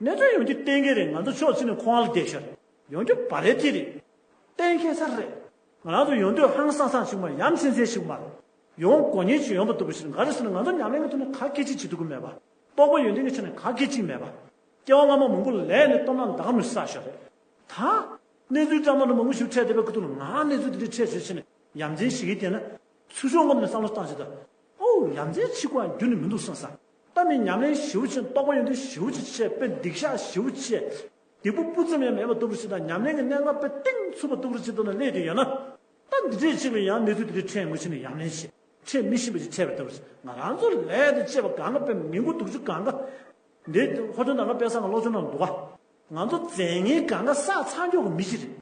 གནས་ཚུལ་ཡོང་རྒྱུ་གཏན་འཁེལ་རེད། ང་ཚོ་ཕྱོགས་གཅིག་ནས་ཁོ་ཧང་ལ་བསྡད་ཤག་ཡོང་རྒྱུ་བ་རེ་ཐི་རེད། གཏན་འཁེལ་ཚར་རེད། ང་རང་ཚོ་ཡོང་དུས་ཧང་སང་སང་ཞིག་མ་ཡ་མཚན་མཚན་ཞིག་མ་རེད། ཡོང་དགོས་ཉེན་ཅིག་ཡོང་པ་ལྟ་བུ་ཞིག་ག་རེ་ཟེར་ན་ང་ཚོ་ཉམས་ལེན་གྱི་ཐོག་ནས་ག་སྐད་ཅིག་བྱེད་ཐུབ་ཀྱི་མེད་པ། རྟོགས་པ་ཡོན་ཏན་གྱི་ཆ་ནས་ག་སྐད་ཅིག་མེད་པ། སྐྱེ་བ་སྔ་མ་མང་པོ་ལས་ནས་སྟོབས་ལ་འདང་མི་ས་ཤོར་རེད། ད། གནས་ཚུལ་འདྲ་མ་འདྲ་མང་པོ་ཞིག་འཕྲད་བསྡད་པའི་ཁུ་ཐུག་ལ་ང་གནས་ཚུལ་འདི་འདྲ་འཕྲད་བྱས་བྱས་ནས་ཡ་མཚན་ཞིག་གིས་བལྟས་ན། ཚུར་ཕྱོགས་ངོས་ནས་བསམ་བློ་བཏང་བྱས་ད། ཨོ་ཡ་མཚན་ཆེ་དགོས་ཡ་འགྱུར་ནི་མི་འདུག་བསམ་ས། ད་མི་ཉམས་ལེན་ཞེ་པོ་བྱས། རྟོགས་པ་ཡོན་ཏན་ཞེ་པོ་ཅིག་བྱས། དཔེ་སྡིག་བཤགས་ཞེ་པོ་བྱས། སྡིག་པ་སྤུ་ཙམ་ཡང་མེད་པ་ལྟ་བུ་ཞིག་དང་། ཉམས་ལེན་གྱི་གནད་འགག་དཔེ་གཏིང་ཚུགས་པ་ལྟ་བུ་ཞིག་ཐོག་ནས་སླེབས་བསྡད་ཡོད་ན། ད་འདི་འདྲས་ཅིག་ལ་ཡང་གནས་ཚུལ་འདི་འདྲས་འཕྲད་ངོ་ཤེས་ནས་ཡ་མཚན་ཆེ། འཕྲད་མི་ཤེས་པ་ཅིག་འཕྲད་པ་ལྟ་བུ་ཞིག་ང་རང་ཚོ་ལས་དང་བཅས་པ་གང་ག་དཔེ་མི་མགོ་སྡུག་ཅིག་གང་ག་འདི་ཧོ་ཏོ་ནང་ལ་དཔེ་བསགས་ཀྱི་བློ་སྦྱོང་ནང་འདུག་ག་ང་ཚོ་རྫས་ངན་གང་ག་བསགས་ཚར་མགྱོགས་ཀྱི་མི་ཞིག་རེད།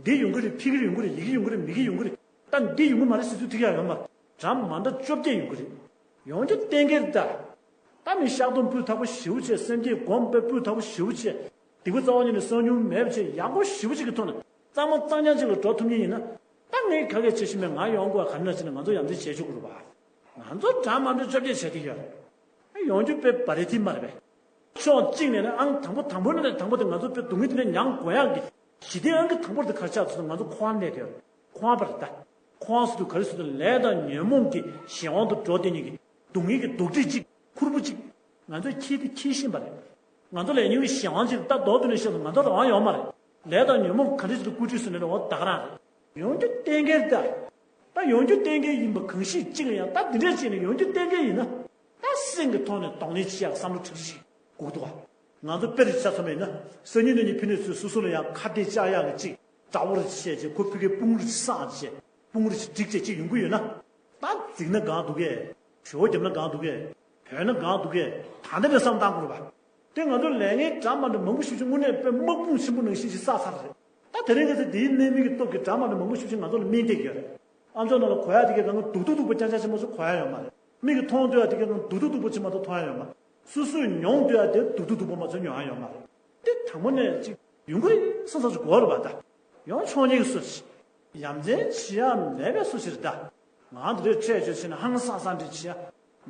འདི་ཡོང་གི་རེད། ཕ་གིར་ཡོང་གི་རེད། ཡི་གེ་ཡོང་གི་རེད། མི་གེ་ཡོང་གི་རེད། ད་འདི་ཡོང་གི་མ་རེད་ཟེར་ཚུལ་ཐིག་ཡག་ཡོད་མ་རེད། གྲམ་མ་འདྲ་བཅོ་བརྒྱད་ཡོང་གི་རེད། ཡོང་རྒྱུ་གཏན་འཁེལ་རེད་ད། ད་མི་བཤགས་སྡོམ་སྤུས་དག་པོ་ཞེ་པོ་བྱས། སེམས་བསྐྱེད་སྒོམ་པའི་སྤུས་དག་པོ་ཞེ་པོ་བྱས། སྡིག་པ་རྩ་བ་ཉིད་ནས་བསགས་མྱོང་མེད་པ་བྱས། ཡག་པོ་ཞེ་པོ་ཅིག་གི་ཐོག་ནས་གཙང་མ་གཙང་རྐྱང་ཅིག་ལ་འགྲོ་ཐུབ་མཁན་ཡིན་ན། ད་ངས་ག་གེ་བྱེད་ཤེས་མེད། ང་ཡོང་དགོས་ག་ནས་ན་བྱས་ནས་ང་ཚོ་ཡ་མཚན་བྱེད་ཆོག་གི་རེད་པ། ང་ཚོ་གྲམ་མ་འདྲ་བཅོ་བརྒྱད་བྱས་ཏེ་ཡོད་རེད། ཡོང་རྒྱུ་དཔེ་བ་རེ་ཐི་མ་རེད་པས། ཕྱོགས་གཅིག་ནས་ནི་ཨང་དང་པོ་དང་པོ་ནས་དང་པོ་དེ་ང་ཚོ་དཔེ་སྡུག་བསྔལ་དེ་ནས་མྱང་དགོས་ཡག་གི་གཞི་རྟེན་ཨང་གི་དང་པོ་དེ་ག་རེ་ཆགས་འདུག་ཟེར་ན། ང་ཚོ་འཁོར་བ་གནས་དེ་འཁོར་བ་པ་རེད་ད། འཁོར་བ་ཟེར་དུས་ག་རེ་ཟེར་དུས་ལས་དང་ཉོན་མོངས་ཀྱི་གཞན་དབང་དུ་འགྲོ་བསྡད་མཁན་གྱི་སྡུག་བསྔལ་གྱི་རྡོག་ཁྲེས་གཅིག་ཁུར་པོ་གཅིག་ང་ཚོས་འཁྱེར་དེ་འཁྱེར་བཞིན་པ་རེད། ང་ཚོ་ལས་ཉོན་གྱི་གཞན་དབང་གཅིག་ད་མདོར་བསྡུས་ནས་བཤད་ན་ང་ཚོ་རང་དབང་ཡོད་མ་རེད། ལས་དང་ཉོན་མོངས་ག་འདྲ་ཞིག་ཏུ་བཀོལ་སྤྱོད་བཟོས་ནས་རེད་འོ་ད་ག་རང་རེད། ཡོང་རྒྱུ་གཏན་འཁེལ་ད། ད་ཡོང་རྒྱུ་གཏན་འཁེལ་ཡིན་པ་གང་ཞིག་གཅིག་ལ་ཡང་ད་འདི་འདྲས་བྱས་ནས་ཡོང་རྒྱུ་གཏན་འཁེལ་ཡིན་ན། ད་སེམས་ཀྱི་ཐོག་ནས་གདོང་ལེན་བྱེད་ཡག་བསམ་བློ་གྲ་སྒྲིག་ཞིག་དགོས་འདུག་ག་ང་ཚོ་དཔེ་རེ་ཆ་ཚང་མ་ཡིན་ན། སང་ཉིན་གནངས་ཉིན་ཕ་ནས་ཚུར་སོ་སོ་ལ་ཡང་ཁ་གཏད་བཅག་ཡག་གི་གཅིག་དགྲ་བོ་རེ་བྱས་རྗེས་ཁོ་ཕ་གིའི་དཔུང་རེ་བསགས་རྗེས་དཔུང་རེ་བསྒྲིགས་རྗེས་གཅིག་ཡོང་གི་ཡོད་ན། ད་འཛིང་ན་གང་འདུག་གས། ཞོ་བརྒྱབ་ན་གང་འདུག་གས། བོས་ན་གང་འདུག་གས། ད་ལྟ་ནས་བསམ་བཏང་དགོས་རེད་པ། དེ་ང་ཚོ་ལས་ངན་འདྲ་མ་འདྲ་མང་པོ་ཞེ་པོ་ཅིག་དངོས་གནས་དཔེ་དམག་དཔུང་ཆེན་པོ་ནང་བཞིན་ཞིག་བསགས་ཚར་རེད། ད་དེ་རིང་ཁ་སང་དེའི་གནད་སྨིན་གྱི་སྟོབས་ཀྱིས་འདྲ་མ་འདྲ་མང་པོ་ཞེ་པོ་ཅིག་ང་ཚོ་ལ་སྨིན་བསྡད་ཀྱི་ཡོད་རེད། ཨ་མཆོག་ནང་ལ་གོ་ཡག་དེ་གས་གང་ག་སྡུག་སྡུག་སྡུག་པོ་རྐྱང་རྐྱང་ཞིག་མ་གཏོགས་གོ་ཡག་ཡོད་མ་རེད། མིག་གིས་མཐོང་སྡོད་ཡག་དེ་གས་གང་ག་སྡུག་སྡུག་སྡུག་པོ་ཅིག་མ་གཏོགས་མཐོང་ཡག་ཡོད་མ་རེད། སོ་སོས་མྱོང་སྡོད་ཡག་དེ་སྡུག་སྡུག་སྡུག་པོ་མ་གཏོགས་མྱོང་ཡག་ཡོད་མ་རེད། དེ་དང་པོ་ནས་ཅིག་ཡོང་གི་རེད་བསམ་བསམ་ཞིག་དགོས་རེད་པ། ད་ཡོང་ཆོག་ཉེས་ཀྱི་སུ་ཞིག་ཡ་མཚན་བྱེད་ཡག་མེད་པའི་སུ་ཞིག་རེད་ད། ང་འདི་འདྲའི་འཕྲད་བྱོས་ཟེར་ནས་ཧང་སང་སང་འདྲ་བྱེད་ཡག་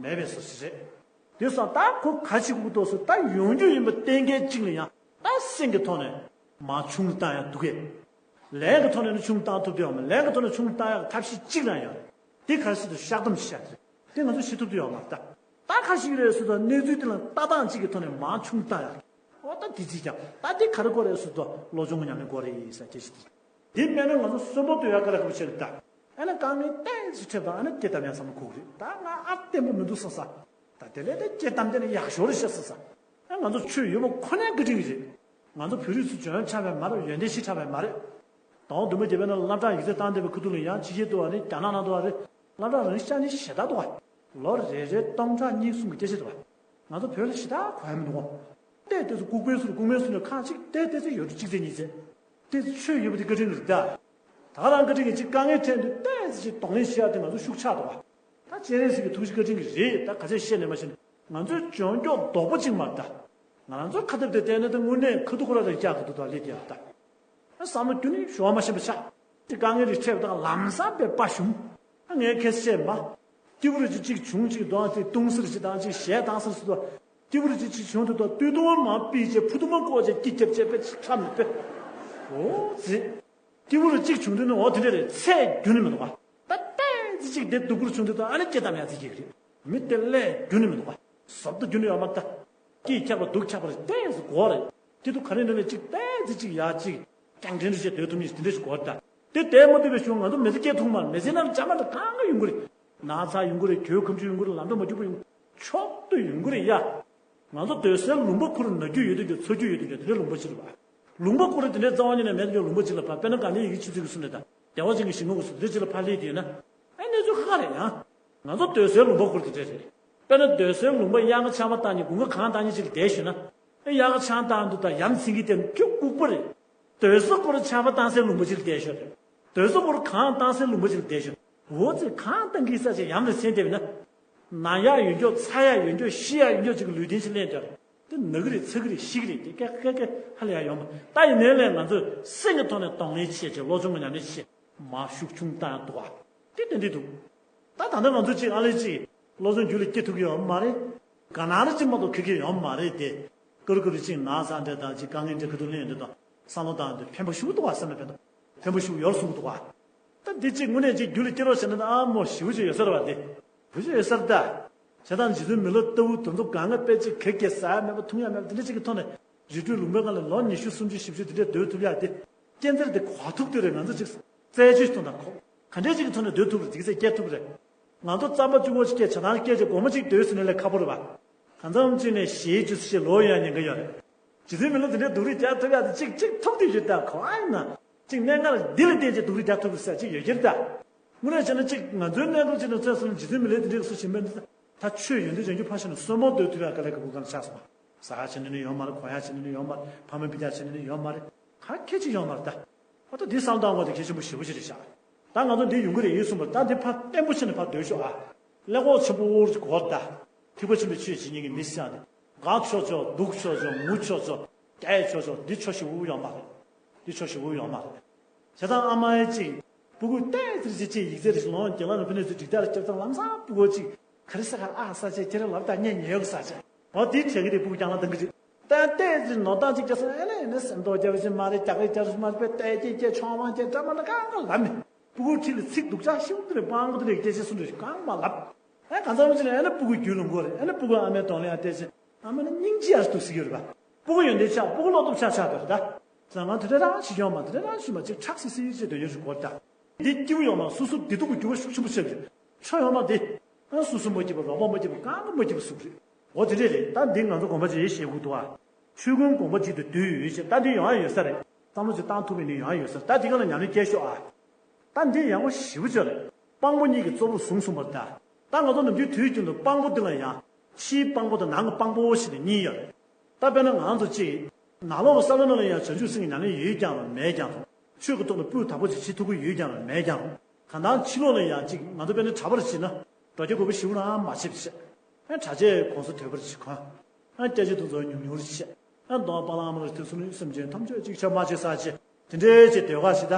མེད་པའི་སུ་ཞིག་རེད། དེ་སོང་ད་ཁོ་ག་ཅིག་དགོས་འདུག་ཟེར། ད་ཡོང་རྒྱུ་ཡིན་པ་གཏན་འཁེལ་གཅིག་ལ་ཡང་ད་སེམས་ཀྱི་ཐོག་ནས་མར་ཆུང་རུ་བཏང་ཡག་འདུག་གས། ལས་ཀྱི་ཐོག་ནས་ནི་ཆུང་རུ་བཏང་ཐུབ་ཀྱི་ཡོད་མ་རེད། ལས་ཀྱི་ཐོག་ནས་ཆུང་རུ་བཏང་ཡག་གི་ཐབས་ཤེས་གཅིག་རང་ཡོད་རེད། དེ་ག་རེ་ཟེར་དུས་བཤགས་སྡོམ་ཞེས་བྱ་དེ་རེད། དེ་ང་ཚོ་བྱེད་ཐུབ་ཀྱི་ཡོད་མ་རེད་ད། ད་ག་ཞིག་རེད་ཟེར་དུས་གནས་ཚུལ་དེ་ལ་ལྟ་སྟངས་གཅིག་གི་ཐོག་ནས་མར་ཆུང་རུ་བཏང་ཡག་འོ་ད་དེ་ཅིག་ཀྱང་ད་དེ་ག་རེ་དགོས་རེད་ཟེར་དུས་བློ་སྦྱོང་གི་ཉམས་ལེན་དགོས་རེད་ཟེར་དེ་ཞིག་དེ། དེ་མེད་ན་ང་ཚོ་གསོན་པོ་སྡོད་ཡག་དཀའ་ལས་ཁག་པོ་ཆགས་རེད་ད། ཨ་ནི་དཀའ་ངལ་ཏོག་ཙམ་འཕྲད་པ་ཨ་ནི་སྐྱེ་སྟོབས་ཡག་བསམ་བློ་འཁོར་གི་རེད། ད་ང་ཨ་བརྟན་པོ་མི་འདུག་བསམ་ས། ད་དེ་ལས་ད་སྐྱེ་སྟོབས་དེ་ནི་ཡག་ཤོས་རེད་ཤག་བསམ་ས། ཨ་ང་ཚོ་ཆོས་ཡོད་པ་ཁོ་ནའི་བཀའ་དྲིན་གྱིས་རེད། ང་ཚོ་བོད་རིགས་ཚོ་འཇོན་ཆགས་པའི་མ་རེད། ཡོན་ཏན་ཞིག་ཆགས་པའི་མ་རེད། ད་དུང་མ་བརྗེད་པ་ན་བླ་བྲང་ཡིག་ཚད་བཏང་བསྡད་པའི་ཁུ་ཐུག་ལ་ཡང་ཕྱི་རྒྱལ་དུ་བ་རེད། རྒྱ་ནག་ནང་དུ་བ་རེད། བླ་བྲང་རང་ཤ་ནི་ཞེ་དྲག་འདུག་བ། ལོ་རེ་རེ་སྟོང་ཕྲག་གཉིས་གསུམ་གྱི་སྐད་ཆ་འདུག་བ། ང་ཚོ་བོད་ལ་ཞེ་དྲག་གོ་ཡ་མི་འདུག་གོ། ཏེ་ཏེ་ཚོ་ལྐུགས་པའི་ཟུར་ལྐུགས་མའི་ཟུར་ནས་ཁག་ཅིག་ཏེ་ཏེ་ཚོ་ཡོད་གཅིག་ཚེ་གཉིས་ཚེ། ཏེ་ཚོ་ཆོས་ཡོད་པ་དེ་བཀའ་དྲིན་རེད་ད། ད་ག་རང་བཀའ་དྲིན་གྱིས་ཅིག་དཀའ་ངལ་འཕྲད་དུས་ཏེ་ཚོ་ཅིག་གདོང་ལེན་བྱེད་ཡ་དེ་ང་ཚོ་ཤུགས་ཆག་འདུག་བ། ད་སྤྱན་རས་གཟིགས་ཀྱི་ཐུགས་རྗེ་བཀའ་དྲིན་གྱིས་རེད། ད་ག་ཚད་བཤད་ནས་མ་བཤད་ན་ང་ཚོའི་འཇོན་སྐྱོག་རྡོག་པོ་གཅིག་མ་རེད་ད། ང་རང་ཚོའི་ཁ་ཐབས་དེ་བལྟས་ན་ད་དངོས་གནས་ཁ་ཐུག་ཁོ་ར་རེ་བཀྱག་གི་འདུག་ད་ལས་དེ་ཡག་ད། བསམ་བློ་ཁྱོན་ནས་ཞུ་བ་མ་ཤེས་པ་ཆགས། དེ་དཀའ་ངལ་རེ་འཕྲད་པ་དང་ལམ་སང་པའི་དཔའ་ཞུམ། ངས་ཁ་སང་བཤད་པ། སྐྱིད་པོ་རེ་ཅིག་ཅིག་བྱུང་ཅིག་གདོང་དེ་བཏུང་ཟེར་ཅིག་དང་ཅིག་ཞལ་བཏང་ཟེར་ཟེར་དུ། སྐྱིད་པོ་རེ་ཅིག་ཅིག་བྱུང་དུས་ད་སྟོད་ཐུང་མ་པི་ཅེ་ཕུ་ཐུང་མ་ཀོ་ཅེ་སྐྱིད་རྒྱབ་ཅེ་པེ་ཁྲ་མི་པེ། འོ་ཙི། སྐྱིད་པོ་རེ་ཅིག་བྱུང་དུས་ནི་འོ་དེ་འདྲ་རེད། ཚད་རྒྱུན་ནི་མི་འདུག་པ། ད་ཏན་ཙི་ཅིག་དེ་སྡུག་པོར་བྱུང་དུས་ད་ཨ་ནི་སྐྱེ་དམ་ཡ་ཙི་ཅིག་རེད། མི་དེ་ལས་རྒྱུན་ནི་མི་འདུག་པ། ཟབ་ཏུ་རྒྱུན་ནི་ཡོད་མ་ད། སྐྱིད་ཁྱག་པ་སྡུག་ཁྱག་པ་རེད། ཏན་ཙི་གོ་རེད། དེ་དུ་ག་རེ་ནི་ལས་ཅིག་ཏན་ཙི་ཅིག་ཡ་ཅིག་ཀྱང་དྲན་རེ་བྱེད་སྡོད་ཐུབ་ནི་དེ་འདྲ་ཞིག་གོ་རེད་ད། དེ་དེ་མ་ཐུབ་པའི་གཞུང་ང་ཚོ་མི་ཚེ་སྐྱེལ་ཐུབ་མ་རེད། མི་ཚེ་ནང་ལ་བྱ་མ་འདྲ་གང་ག་ཡོང་གི་རེད། ན་ཚ་ཡོང་གི་རེད། གྱོད་ཁ་མཆུ་ཡོང་གི་རེད། ལམ་འགྲོ་མ་རྒྱུག་པ་ཡོང་གི་ཆོག་ཏུ་ཡོང་གི་རེད་ཡ། ང་ཚོ་སྡོད་སའི་ལུང་པ་ཁོ་རང་ན་རྒྱུ་ཡོད་དུས་ཀྱང་ཚ་རྒྱུ་ཡོད་དུས་ཀྱང་དེ་འདྲའི་ལུང་པ་ཞིག་རེད་པ། ལུང་པ་ཁོ་རང་དེ་འདྲའི་རྩ་བ་ཉིད་ནས་མེད་དུས་ཀྱང་ལུང་པ་ཅིག་ལ་ཕར། དཔེར་ན་དགའ་ལྡན་ཡི་གེ་ཆོས་ཚུལ་གྱིས་གསུངས་རེད་ད། བདེ་བ་ཅན་གྱི་ཞིང་ཁམས་སུ་དེ་འདྲ་ཅིག་ལ་ཕར་སླེབས་དུས་ན། ཨེ་གནས་ཚུལ་ཁག་རེད་ཡང་། ང་ཚོ་སྡོད་སའི་ལུང་པ་ཁོ་རང་དེ་འདྲ་རེད། དཔེར་ན་སྡོད་སའི་ལུང་པ་གཡག་ཆང་པ་བཏང་ཉིན་དགུན་ཁ་གངས་བཏང་ཉིན་ཅིག་ལ་བསྡད་ཞུ་ན། ཨེ་གཡག་ཆང་བཏང་དུས་ད་ཡ་མཚན་གྱི་དེ་ཁྱོད་ལྐུགས་པ་རེད། སྡོད་ས་ཁོ་རང་ཆང་པ་བཏང་སའི་ལུང་པ་ཅིག་ལ་བསྡད་ཤོག་རེད། སྡོད་ས་ཁོ་རང་གངས་བཏང་སའི་ལུང་པ་ཅིག་ལ་བསྡད་ཤོག་འོ་ཙི་གངས་བཏང་གི་ས་ཆ་ཡ་མཚན་བསྡད་པ་ན། ནང་གཡག་ཡོད་མཁན་ཚ་གཡག་ཡོད་མཁན་ཤི་གཡག་ཡོད་མཁན་ཅིག་གི་ལུས་རྟེན་ཅིག་ལེན་དོན་རེད། དེ་ན་གི་རེད། ཚ་གི་རེད། ཤི་གི་རེད། དེ་ཀེ་ཀེ་ཀེ་ཧ་ལས་ཡ་ཡོང་མ། ད་ཡིན་ནའི་ལས་ང་ཚོས་སེམས་ཀྱི་ཐོག་ནས་གདོང་ལེན་བྱེད་ཅིག་བློ་སྦྱོང་གི་ཉམས་ལེན་བྱེད། མ་ཤུགས་ཆུང་བཏང་འདུག་ཨ། དེ་དེ་འདྲ་འདུག་ད་ད་ལྟ་ང་ཚོ་ཅིག་ཨ་ལེ་ཅིག་བློ་སྦྱོང་རྒྱུད་ལ་སྐྱེ་ཐུབ་ཀྱི་ཡོད་མ་རེད། ག་ན་རེ་ཅིག་མ་གཏོགས་ཁེ་ཁེ་ཡོད་མ་རེད་དེ། ཀུ་རུ་ཀུ་རུ་ཅིག་ན་ཚ་འདྲ་དང་ཅིག་དཀའ་ངལ་འདྲ་ཁ་ཐུག་ལེན་འདྲ་དང་བསམ་བློ་བཏང་འདྲ་ཕན་པ་ཞུ་འདུག་བ། སེམས་ལ་ཕན་ཐོགས་ཕན་པ་ཞུ་ཡོད་གསུང་འདུག་བ། ད་འདི་ཅིག་དངོས་གནས་ཅིག་རྒྱུད་ལ་སྐྱེ་རོགས་བྱས་ན་ཨ་མོ་ཞེ་པོ་ཅིག་ཡོད་ས་རེད་བ། དེ་བུ་ཅིག་ཡོད་ས་རེད་ད། བྱས་ཙང་རྗེ་བཙུན་མི་ལ་ལྟ་བུ་དོན་ཚོ་གང་ག་དཔེ་ཅིག་གེ་གེ་ཟ་ཡ་མེད་པ་འཐུང་ཡ་མེད་པ་དེ་འདྲ་ཅིག་གི་ཐོག་ནས་རི་ཁྲོད་ལུང་པའི་སྒང་ལ་ལོ་ཉི་ཤུ་སུམ་ཅུ་བཞི་བཅུ་དེ་འདྲས་སྡོད་ཐུབ་ཡ་དེ། སྐྱེ་འཚར་དེ་གོ་ཐུབ་དེ་རེད། ང་ཚོ་ཅིག་རྩད་གཅོད་གཏོང་དང་ཁོ། ག་འདྲས་ཅིག་གི་ཐོག་ནས་སྡོད་ཐུབ་རེད། དེ་གི་ཚེ་སྐྱེ་ཐུབ་རེད། ང་ཚོ་རྩམ་པ་བཅུ་གོ་ཅིག་སྐྱེས་བྱ་ཐང་སྐྱེས་ཅིག་སྒོར་མོ་གཅིག་སྡོད་ཟེར་ནས་ལས་ཁག་པོ་རེད་བ། གང་འཚམ་ཅིག་ནས་ཞེ་ཅུ་ཞེ་ལོ་ཡང་ཉེན་ཁ་ཡོད་རེད། རྗེ་བཙུན་མི་ལ་དེ་འདྲའི་སྡུག་རུས་རྒྱག་ཐུབ་ཡ་དེ་གཅིག་གཅིག་ཐུབ་དེ་ཡོད་ད། གོ་ཨ་ཡིན་ན། གཅིག་གནད་འགག་འདི་ལ་བརྟེན་ཅིག་སྡུག་རུས་རྒྱག་ཐུབ་ས་གཅིག་ཡོད་ཀྱི་རེད་ད། དངོས་གནས་བྱས་ན་གཅིག་ང་ཚོའི་གནས་སྐབས་གཅིག་ནང་ཚོད་སོང་ན་རྗེ་བཙུན་མི་ལའི་དེ་འདྲའི་སུ་ཞིག་མེད་འདུག་ད་ཆོས་ཡོན་ཏན་ལྗོན་གྱུ་ཕར་ཕྱིན་ནས་གསོན་པོ་སྡོད་ཐུབ་ཡ་དཀའ་ལས་ཁག་པོ་གང་ཆགས་སོང་བ། ཟ་ཡ་བྱེད་ནི་ནི་ཡོད་མ་རེད། གོན་ཡ་བྱེད་ནི་ནི་ཡོད་མ་རེད། ཕ་མ་སྤུན་ཀྱག་བྱེད་ནི་ནི་ཡོད་མ་རེད། ག་གེ་ཅིག་ཡོད་མ་རེད་ད། ཨ་ད་འདི་བསམ་བཏང་དགོས་དེ་གལ་ཆེན་པོ་ཞེ་པོ་ཅིག་རེད་ཤག་ད་ང་ཚོ་འདི་ཡོང་གི་རེད་ཡིན་གསུངས་པར་ད་འདི་ཕར་བརྟན་པོ་བྱས་ནས་ཕར་སྡོད་ཤོག་ཨ། ཀླད་ཀོར་ཆེན་པོ་འུར་གོ་ད། ཐེག་པ་ཆེན་པོའི་ཆོས་བྱེད་མཁན་གྱི་མི་སེམས་དེ། དགའ་ཆོག་ཆོག་སྡུག་ཆོག་ཆོག་ངུ་ཆོག་ཆོག་སྐྱག་ཆོག་ཆོག་འདི་ཆོག་ཞེ་པོ་ཡོད་མ་རེད། འདི་ཆོག་ཞེ་པོ་ཡོད་མ་རེད། བྱས་ཙང་ཨ་མ་ཡ་གཅིག་སྤུ་གུ་ཏོག་ཙམ་ཅིག་ཅིག་ཡིག་ཚད་རེ་ཞིག་ལོངས་རྒྱ་ལ་ནས་ཕ་ནས་ཚུར་འགྲིག་ཐག་རེ་བརྒྱབ་ཙང་ལམ་སང་སྤུ་གུ་གཅིག་ག་རེ་ཟ་ག་ཨ་ཟ་བྱས་ཁྱེད་རང་ལབ་དང་ཉན་ཉན་ཡོད་གི་ཟ་བྱས། འོ་དེའི་གྲས་ཀྱི་དེ་སྤུ་གུ་རྐྱང་ལ་འདང་གི་རེད། ཏན་ཏན་ཅིག་ནོར་བཏང་ཅིག་རྒྱག་སོང་ཨེ་ལས་ནས་སེམས་རྟོགས་རྒྱབ་བཞིན་མ་རེད། རྒྱག་རེས་རྒྱབ་བཞིན་མ་རེད། པས་ཏའི་ཀྱེ་ཀྱེ་ཆོང་མང་ཀྱེ་འདྲ་མ་འདྲ་གང་ག་ལབ་མེད། སྤུ་གུ་འཁྲིས་ལ་ཚིག་སྡུག་ཅག་ཤིག་འདི་རེད། སྤང་པོ་འདི་རེད། སྐད་ཆ་གསུང་འདི་རེད། གང་མ་ལབ། ཨེ་གང་ཚང་མ་ཅི་ལ་ཨེ་ན་སྤུ་གུ་རྒྱུད་ལ་འགོ་རེད། ཨེ་ན་སྤུ་གུ་ཨ་མའི་གདོང་ལ་ཡང་བལྟས་ཤིང་ཨ་མ་ན་སྙིང་རྗེ་ཡར་སྡུག་སྲིད་ཡོད་རེད་པ། སྤུ་གུ་ཡོན་ཏན་ཆགས། སྤུ་གུ་བློ་སྟོབས་ཆགས་ཆགས་པ་རེད་ད། ཟ་ང་དེ་འདྲ་རང་ཞིག་ཡོང་མ་དེ་འདྲ་རང་ཞིག་མ་ཅིག་ཁྲག་སིལ་སིལ་བྱེད་དོན་ཡོད་རེད་གོ་ད། འདི་སྐྱིད་པོ་ཡོང་མ་སོ་སོ་བདེ་སྡུག་གི་འགྱུར་བ་ཤུགས་ཆེན་པོ་ཆགས་ཀྱི་རེད། ཆོ་ཡོང་མ་དེ། ཨ་སོ་སོ་མ་སྐྱིད་པ་རོགས་པ་མ་སྐྱིད་པ་གང་ག་མ་སྐྱིད་པ་སུ་རེད། འོ་དེ་འདྲས་རེད། ད་འདི་ང་ཚོ་དགོན་པ་ཅིག་ཡེ་ཤེས་དགོས་འདུག་ཨ། ཆོས་ཀུན་དགོངས་པ་གཅིག་ཏུ་འདུས་ཡོད་ཅེས་ད་འདི་ཡོང་ཡ་ཡོད་ས་རེད། བསམ་བློ་ཅིག་བཏང་ཐུབ་པའི་ནི་ཡོང་ཡ་ཡོད་ས་རེད། ད་འདི་ག་ལ་ཉམས་ལེན་སྐྱེལ་ཤོག་ཨ། ད་འདི་ཡག་པོ་ཞེ་པོ་ཅིག་རེད། དཔང་པོ་གཉིས་ཀྱི་གཙོ་བོར་བཟུང་གསུངས་པ་རེད་ད། ད་ང་ཚོ་ནམ་རྒྱུན་དུས་རྒྱུན་དུ་དཔང་པོ་འདི་ལ་ཡང་ཕྱིའི་དཔང་པོ་དང་ནང་གི་དཔང་པོ་ཞེས་ནས་གཉིས་ཡོད་རེད། ད་དཔེར་ན་ང་ཚོ་གཅིག་ནང་ལོགས་ཀྱི་ས་བོན་ནང་ལ་ཡང་བྱང་ཆུབ་སེམས་ཀྱི་ཉམས་ལེན་ཡོད་ཀྱང་རུང་མེད་ཀྱང་རུང་། ཆོས་ཀྱི་ཐོག་ནས་སྤུས་དག་པོ་ཅིག་བྱེད་ཐུབ་ཀྱི་ཡོད་ཀྱང་རུང་མེད་ཀྱང་རུང་། གང་ལྟར་ཕྱི་ལོགས་ལ་ཡང་གཅིག་ང་ཚོ་དཔེར་ན་གྲྭ་པར་བྱེད་ན། འགྲོ་སྐྱོད་དགོས་པ་ཞེ་པོ་རང་མ་བྱེད་པ་བྱེད། ཨ་གྲྭ་ཆས་གོང་ས་དོད་པར་བྱེད་གོ། ཨ་སྐྱ་ཆས་དུ་ཚོ་ཉུང་ཉུང་རེ་བྱེད། ཨ་གདོང་པ་ལང་མ་རེ་དུ་སུ་ནི་སེམས་ཅན་ཐམས་ཅད་ཅིག་ཆ་མ་བྱེད་ས་བྱེད། དེ་འདྲའི་ཅིག་སྡོད་ག་ཞིག་ད།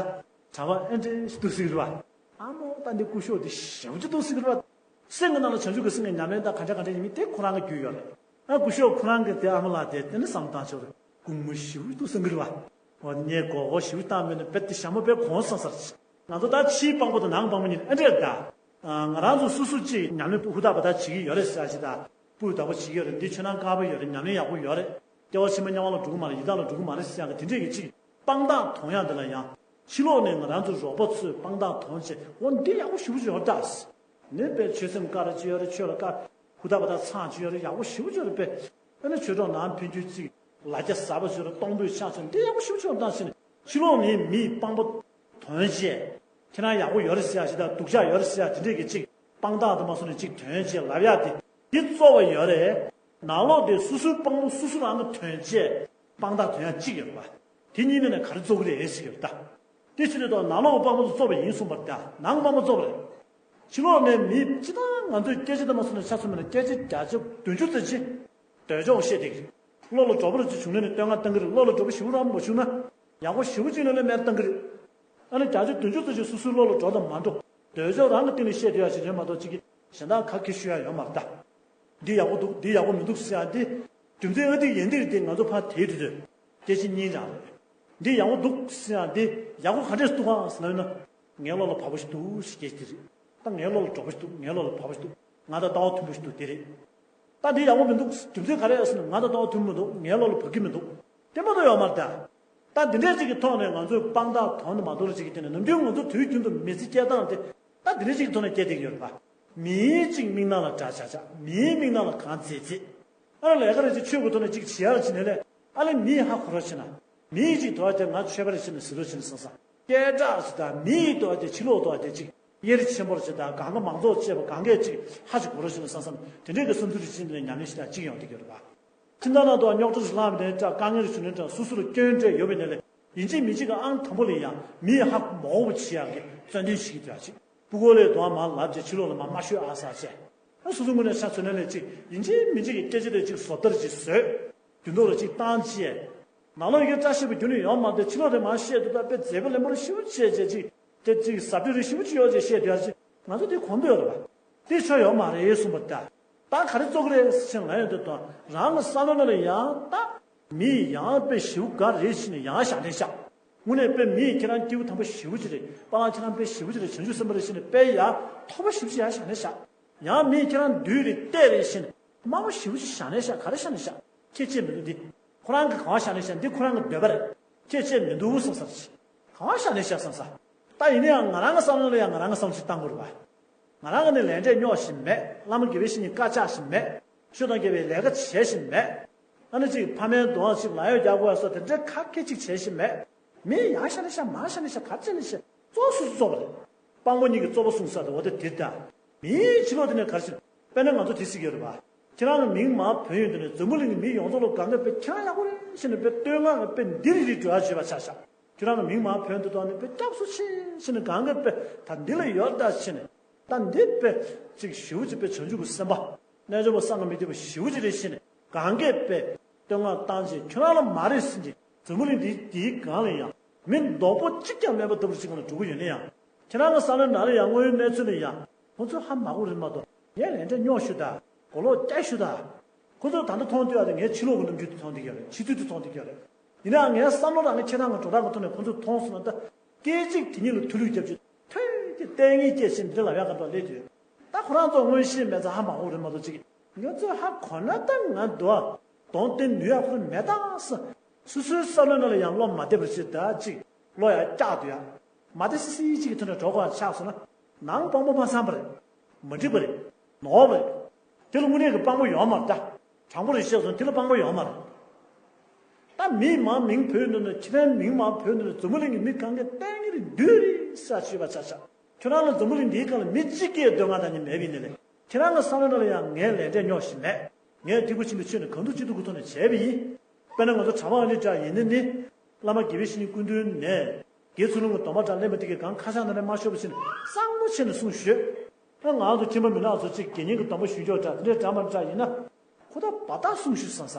གྲྭ་པ་ཨེ་འདྲའི་ཞིག་ཏུ་སིག་རེད་བ། ཨ་མོ་ད་འདི་སྐུ་ཞབས་དེ་ཞེ་པོ་ཅིག་ཏུ་སིག་རེད་བ། སེམས་ཀྱི་ནང་ལ་བྱང་ཆུབ་ཀྱི་སེམས་ཀྱི་ཉམས་ལེན་དང་ག་འདྲ་ག་འདྲ་ཡིན་མིན་དེ་ཁོ་རང་གི་རྒྱུས་ཡོད་རེད། ཨ་སྐུ་ཞབས་ཁོ་རང་གི་དེ་ཨ་མ་ལགས་དེ་དེ་ནི་བསམ་བཏང་ཆོག་རེད། སྐུ་ངོ་ཞེ་པོ་ཏུ་སིག་རེད་བ། འོ་ངས་མགོ་སྐོར་ཞེ་པོ་བཏང་མེད་ན་དཔེ་དེ་ཞྭ་མོ་དཔེ་གོང་སོང་ས་རེད། ང་ཚོ་ད་ཕྱིའི་དཔང་པོ་དང་ནང་དཔང་པོ་གཉིས་ཨེ་འདྲས་ད། ང་རང་ཚོ་སོ་སོ་ཅིག་ཉམས་ལེན་ཧུར་ཐག་པ་ད་བྱེད་ཀྱི་ཡོད་རེད་ཟེར་ཞིག་ད། སྤུས་དག་པོ་བྱེད་ཀྱི་ཡོད་རེད། འདི་ཆོས་ནང་དཀར་པོ་ཡོད་རེད། ཉམས་ལེན་ཡག་པོ་ཡོད་རེད། སྐྱེ་བ་ཕྱི་མ་དམྱལ་བ་ལ་འགྲོ་གི་མ་རེད། ཡི་དྭགས་ལ་འགྲོ་གི་མ་རེད་ཟེར་ཡག་གི་དེ་འདྲས་ཀྱི་ཅིག་དཔང་རྟགས་དོན་ཡག་འདི་ལ་ཡང་། ཕྱི་ལོགས་ནས་ང་རང་ཚོ་རོགས་པ་ཚོས་དཔང་རྟགས་དོན་བྱས་འོ་འདི་ཡག་པོ་ཞེ་པོ་ཅིག་ཡོད་རེད་ད། ནི་དཔེ་ཆོས་སེམས་དཀར་ཅིག་ཡོད་རེད། ཆོས་ལ་དཀར་ཧུར་ཐག་པ་ད་ཚང་ཅིག་ཡོད་རེད། ཡག་པོ་ཞེ་པོ་ཅིག་ཡོད་རེད་དཔེ། ཨ་ནི་ཆོས་གྲོགས་ནང་ཕན་རྒྱུ་ཅིག་ལ་རྒྱ་ཟབ་པ་ཞིག་རེད། གཏོང་ཕོད་ཆགས་ཆེན་འདི་ཡག་པོ་ཞེ་པོ་ཅིག་ཡོང་སྟངས་ཤིག་ནི། ཕྱི་ལོགས་ནས་མིས་དཔང་པོ་དོན་བྱས། ཁྱེད་རང་ཡག་པོ་ཡོད་རེད་ཟེར་ཡ་ཞིག་དང་སྡུག་ཅག་ཡོད་རེད་ཟེར་ཡ་དེ་འདྲས་ཀྱི་ཅིག་དཔང་རྟགས་དུ་མ་སོང་ནས་ཅིག་དོན་བྱས་ལབ་ཡ་དེ་འདི་གཙོ་བོ་ཡོད་རེད། ནང་ལོགས་དེ་སོ་སོའི་དཔང་པོ་སོ་སོ་རང་གི་དོན་བྱས་དཔང་རྟགས་དོན་ཡ་གཅིག་ཡོད་རེད་པ། དེ་གཉིས་ནས་ནས་ག་རེ་བཙོག་གི་རེད་ཟེར་གྱི་རེད་ད། དེ་ཕྱིར་དུ་ནང་ལོགས་དཔང་པོ་ཚོ་བཙོག་པ་ཡིན་གསུངས་པ་རེད་ད། ནང་དཔང་པོ་བཙོག་པ་རེད། ཕྱི་ལོགས་ནས་མི་སྤྱི་བཏང་ང་ཚོའི་སྐད་ཆ་དུ་མ་སོང་ནས་ཆ་མཚོན་པ་ན་སྐད་ཆ་བརྒྱ་ཆ་བདུན་ཅུ་ཙམ་ཅིག་འདོད་ཕྱོགས་བཤད་བསྡད་ཀྱི་རེད། བློ་ལ་འགྲོ་བོ་ཅིག་བྱུང་ན་ནི་བསྟོད་བསྔགས་བཏང་གི་རེད། བློ་ལ་འགྲོ་བོ་ཞེ་པོ་རང་མ་བྱུང་ན་ཡག་པོ་ཞེ་པོ་ཅིག་ལ་ལ་མེར་བཏང་གི་རེད། ཨ་ནི་བརྒྱ་ཆ་བདུན་ཅུ་ཙམ་ཅིག་སོ་སོའི་བློ་ལ་འགྲོ་དང་མ་འགྲོ་འདོད་ཕྱོགས་རང་གི་སྟེང་ནས་བཤད་བསྡད་ཡ་ཞིག་རེད་མ་གཏོགས་ཅིག་གི་གཞན་དག་ཁ་ཁེ་ཞུ་ཡ་ཡོད་མ་རེད་ད། འདི་ཡག་པོ་འདུག་འདི་ཡག་པོ་མི་འདུག་ཟེར་ཡ་འདི། རྒྱུ་མཚན་ཨ་འདི་ཡིན་འདིར་འདི་ང་ཚོ་ཕར་དེའི་དུས་དུས་སྐད་ཆ་གཉིས་རང་རེད། འདི་ཡག་པོ་འདུག་ཟེར་ཡ་འདི་ཡག་པོ་ག་འདྲས་འདུག་ཨང་ཟེར་ན་ཡོད་ན། ངའི་བློ་ལ་བབ་པོ་ཞིག་འདུག་ཟེར་སྐད་ཆ་དེ་རེད། ད་ངའི་བློ་ལ་འགྲོ་པོ་ཞིག་འདུག་ངའི་བློ་ལ་བབ་པོ་ཞིག་འདུག་ང་དང་ལྟ་བ་མཐུན་པོ་ཞིག་འདུག་དེ་རེད། ད་འདི་ཡག་པོ་མི་འདུག་རྒྱུ་མཚན་ག་རེ་ཟེར་ན་ང་དང་ལྟ་བ་མཐུན་པོ་འདུག་ངའི་བློ་ལ་བབ་ཀྱི་མི་འདུག་དེ་མ་གཏོགས་ཡོད་མ་རེད་ད། ད་འདི་འདྲས་ཅིག་གི་ཐོག་ནས་ང་ཚོས་དཔང་རྟགས་དོན་དུ་མ་འདོར་ཅིག་གི་དེ་ནས་ནམ་རྒྱུན་ང་ཚོ་དུས་རྒྱུན་དུ་མི་ཚེ་སྐྱེལ་སྟངས་དེ་ད་འདི་འདྲས་ཅིག་གི་ཐོག་ནས་སྐྱེལ་བསྡད་ཀྱི་ཡོད་རེད་པ། མིའི་ཅིག་མིག་ནང་ལ་དགྲ་ཆགས་ཆགས། མིའི་མིག་ནང་ལ་གང་བརྩེ་བརྩེ། ཨ་ལས་ཀ་རེ་ཅིག་ཆོས་ཀྱི་ཐོག་ནས་ཅིག་བྱེད་ཡག་ཅིག་ནས་ལས་ཨ་ལས་མིའི་ཧ་གོ་རོགས་བྱེད་ན། མིའི་ཅིག་དོ་བ་དེ་ང་ཆོས་པ་རེ་བྱེད་ན་ཟེར་རོགས་བྱེད་ན་བསམ་བསམ། སྐད་གྲགས་སུ་དང་མིའི་དོ་བ་དེ་ཕྱི་ལོགས་དོ་བ་དེ་ཅིག་དབྱེ་རིགས་ཆེན་པོར་བྱེད་དང་གང་ག་མང་ཚོགས་བཅས་པ་གང་གས་ཅིག་ཧ་ཅིག་གོ་རོགས་བྱེད་ན་བསམ་བསམ་དེ་འདྲས་ཀྱི་བསམ་ཚུལ་རེ་བྱེད་ནས་ཉམས་ལེན་བྱེད་ན་ཅིག་ཡོང་བསྡད་ཀྱི་ཡོད་རེད་པ། ཁྱིམ་ཚང་ནང་དུ་རྙོག་དྲ་ཞིག་ལངས་པའི་ནས་དཀའ་ངལ་ཞིག་བྱུང་ནས་དྲང་སོ་སོ་ལ་སྐྱོན་སྤྲད་ཡོད་པའི་ནས་ལས་ཡིན་གཅིག་མིན་གཅིག་གི་ཨང་དང་པོ་ལ་ཡང་མིའི་ཧ་མ་འོངས་པ་བྱེད་ཡག་གི་རྩོད་འདོན་བྱེད་ཀྱི་འདུག་ཅིག་སྤུ་གུ་ལས་དོ་མ་ལབ་ཅེས་ཕྱི་ལོགས་ལ་མ་མ་ཤོད་ཨ་ཟ་བྱས། ཨ་སོ་སོ་ངོས་ནས་ཤ་ཚོད་ནས་ལས་ཅིག་ཡིན་གཅིག་མིན་གཅིག་གི་སྐད་ཆ་དེ་ཅིག་བཟོ་ལྟར་ཅིག་བཟོས། རྒྱུ་ནོར་ལ་ཅིག་བཏང་བྱས། ནང་ལོགས་ཡི་གེ་བཀྲ་ཤིས་པའི་རྒྱུ་ནི་ཡོང་མ་དེ་ཕྱི་ལོགས་དེ་མ་བཤད་དུས་ད་དཔེ་མཛེས་པ་ལེན་པོ་ཞིབ་བྱས་བྱས་ཅིག་དེ་ཅིག་ཟབ་སྤྲོས་རེ་ཞིབ་ཅིག་ཡོད་ཅེས་བཤད་དུས་ཨ་ཅིག་ང་ཚོ་དེ་གོམས་དུ་ཡོད་རེད་པ། དེ་ཆོ་ཡོད་མ་རེད་གསུངས་པ་ད། ད་ག་རེ་བཙོག་གི་རེད་ཟེར་ན་ཡོད་དུས་དང་རང་གི་བསམ་བློ་ནང་ལ་ཡང་ད། མིས་ཡང་དཔེ་ཞིབ་ག་རེ་བྱས་ནས་ཡང་བཞག་ནས་བཞག་དངོས་གནས་དཔེ་མིས་ཁྱེད་རང་སྐྱེས་བུ་དམ་པ་ཞེ་པོ་ཅིག་རེད། པཱ་ལགས་ཁྱེད་རང་དཔེ་ཞེ་པོ་ཅིག་རེད། བྱང་ཆུབ་སེམས་དཔའ་རེད་ཟེར་ནས་དཔེ་ཡ་མཐོ་པོ་ཞེ་པོ་ཅིག་ཡ་བཞག་ནས་བཞག་ཡང་མིས་ཁྱེད་རང་བདུད་རེད་ལྟས་རེད་ཟེར་ནས་དམའ་པོ་ཞེ་པོ་ཅིག་བཞག་ནས་བཞག་ག་རེ་བཞག་ནས་བཞག་ཁྱེད་ཆེ་མི་འདུག་འདི་ཁོ་རང་གི་གང་བ་བཞག་ནས་བཞག་འདི་ཁོ་རང་གི་འདོད་པ་རེད། ཁྱེད་ཆེ་མི་འདུག་བསམ་ས་རེད། གང་བ་བཞག་ནས་བཞག་བསམ་ས། ད་ཡིན་ན་ཡང་ང་རང་གི་བསམ་བློ་ལ་ཡང་ང་རང་གི་བསམ་བློ་ཞིག་བཏང་དགོས་རེད་པ། ང་རང་གི་ནི་ལས་འབྲས་སྙོག་བཞིན་མེད། བླ་མ་དགེ་བའི་བཤེས་གཉེན་བཀའ་བཅག་བཞིན་མེད། ཆོས་དང་འགལ་བའི་ལས་ཀ་བྱེད་བཞིན་མེད། ཨ་ནི་གཅིག་ཕ་མའི་གདོང་གཅིག་ལ་ཡོད་རྒྱག་དགོས་ས་དེ་འདྲའི་ཁ་སྐད་ཅིག་བྱེད་བཞིན་མེད། མིའི་ཡང་ཤ་ནི་ཤ་མང་ཤ་ནི་ཤ་ག་ཅི་ནི་ཤ་གཙོ་སུ་སུ་གཙོ་བ་རེད། དཔང་པོ་གཉིས་ཀྱི་གཙོ་བོ་གསུངས་ས་དེ་འོ་དེ་དེ་ལྟ། མིའི་ཕྱི་ལོགས་དེ་ནས་གར་ཕྱིན། དཔེར་ན་ང་ཚོ་དེ་སྲིད་ཀྱི་ཡོད་རེད་པ། ཁྱེད་རང་གི་མིང་མར་བོན་ཡོད་དུས་ནས་འཛམ་བུ་གླིང་གི་མི་ཡོངས་རྫོགས་ལ་གང་ག་དཔེ་ཁྱེད་རང་ཡག་པོ་རེད་ཟེར་ནས་དཔེ་བསྟོད་བསྔགས་ཀྱི་དཔེ་འདི་རིགས་རིགས་འགྲོ་ཡ་བྱེད་པ་ཆགས་ཤག་ཁྱོད་རང་གི་མིང་མར་བོན་དུ་བཏང་ནས་དཔེ་སྐྱབས་སུ་མཆི་ཟེར་ནས་གང་ག་དཔེ་ད་འདི་ལ་ཡོད་ད་ཟེར་ནས། ད་འདི་དཔེ་ཅིག་ཞེ་པོ་ཅིག་དཔེ་བྱང་ཆུབ་ཀྱི་སེམས་དཔའ། རྣལ་འབྱོར་པ་སངས་རྒྱས་མི་སྐྱོབ་པ་ཞེ་པོ་ཅིག་རེད་ཟེར་ནས་གང་ག་དཔེ་བསྟོད་བསྔགས་བཏང་བྱས་ཁྱོད་རང་ལ་མ་རེད་ཟེར་གྱི་འཛམ་བུ་གླིང་འདི་འདིའི་སྒང་ལ་ཡང་མི་རྡོག་པོ་གཅིག་ཀྱང་མེད་པ་ལྟ་བུ་ཅིག་ལ་འགྲོ་གི་ཡོད་ན་ཡང་། ཁྱེད་རང་གི་བསམ་བློའི་ནང་ལ་ཡང་དངོས་ཡོད་གནས་ཚུལ་ལ་ཡང་ཁོ་ཚོས་ཧ་མ་གོ་རེད་མ་གཏོགས་ངས་ལས་འབྲས་སྙོག་ཞུ་དང་གོ་ལོག་རྒྱག་ཞུ་དང་། ཁོ་ཚོས་ད་ལྟ་མཐོང་དུས་ཨ་ད་ངས་ཕྱི་ལོགས་ཀྱི་རྣམ་འགྱུར་དེ་མཐོང་བསྡད་ཀྱི་ཡོད་རེད། ཕྱི་ཚུལ་དེ་མཐོང་བསྡད་ཀྱི་ཡོད་རེད། ཡིན་ནའང་ངའི་བསམ་བློ་དང་ངའི་ཁྱེད་རང་གི་སྒྲོ་བཏགས་ཀྱི་ཐོག་ནས་ཁོ་ཚོས་མཐོང་སོང་ན་ད་སྐད་ཅིག་དེ་གཉིས་ལ་ཐུགས་ལུས་རྒྱབ་ཅིག་ཐོས་ཀྱི་ལྟས་ངན་སྐྱེས་ཕྱིན་འདི་ལ་བས་ག་འདྲ་ལས་དུས་ད་ཁོ་རང་ཚོ་མངོན་ཤེས་མེད་ཙང་ཧ་མ་གོ་རེད་མ་གཏོགས་ཅིག་ང་ཚོས་ཧ་གོ་ན་ད་ང་འདུག་ཨ། གདོང་བསྟན་ནུས་ཡག་ཁོ་མེད་ད་ས། སོ་སོའི་བསམ་བློའི་ནང་ལ་ཡང་བློ་མ་བདེ་བར་བྱེད་ད་ཅིག་བློ་ཡང་བཀྱག་འདུག་ཡ། མ་བདེ་སི་སི་ཅིག་གི་ཐོག་ནས་གྲོགས་པོ་ཆགས་སོང་ན་ནང་དཔང་པོ་མ་ཚང་བ་རེད། མ་འགྲིག་པ་རེད། ནོར་བ་རེད། དེ་ལ་དངོས་གནས་ཀྱི་དཔང་པོ་ཡོད་མ་རེད་ད། དྲང་པོ་རེ་བཤད་སོང་དེ་ལ་དཔང་པོ་ཡོད་མ་རེད། ད་མིས་མར་མིང་བོས་འདུག་ན་ཁྱེད་རང་མིང་མར་བོས་འདུག་ན་འཛམ་བུ་གླིང་གི་མི་གང་གས་ལྟས་ངན་རེད་བདུད་རེད་ས་ཞུས་པ་ཆ་ཆ། ཁྱོད་རང་ལ་འཛམ་བུ་གླིང་འདིའི་སྒང་ལ་མི་གཅིག་གིས་འདོད་ང་དང་ནི་མེད་པའི་ནི་ལས་ཁྱེད་རང་གི་བསམ་བློ་ནང་ལ་ཡང་ངས་ལས་འབྲས་སྙོག་བཞིན་མེད། ངས་འདི་གུ་ཕྱིན་པའི་ཆོས་ནི་གང་ཐུབ་ཅི་ཐུབ་ཀྱི་ཐོག་ནས་བྱས་པ་ཡིན། དཔེར་ན་ང་ཚོ་གྲྭ་པ་ཨ་ནི་འདྲ་ཡིན་ན་ནི། བླ་མ་དགེ་བའི་བཤེས་གཉེན་སྐུ་མདུན་ནས། དགེ་ཚུལ་སློང་གི་སྡོམ་པ་འདྲ་ལེན་པ་དེ་གའི་སྒང་ཁ་བྱང་ནང་ནས་མ་ཤོར་བ་བྱས་ནས་གཙང་མ་བྱས་ནས་གསུང་ཞུས། ད་ང་ཚོ་ཁྱིམ་པ་མི་ནག་ཚོ་གཅིག་དགེ་བསྙེན་གྱི་སྡོམ་པ་ཞུ་ཕྱོགས་འདྲ་དེ་འདྲའི་འདྲ་མ་འདྲ་ཡིན་ན། ཁོ་ད་བ་ད་གསུང་ཞུས་བསམ་ས།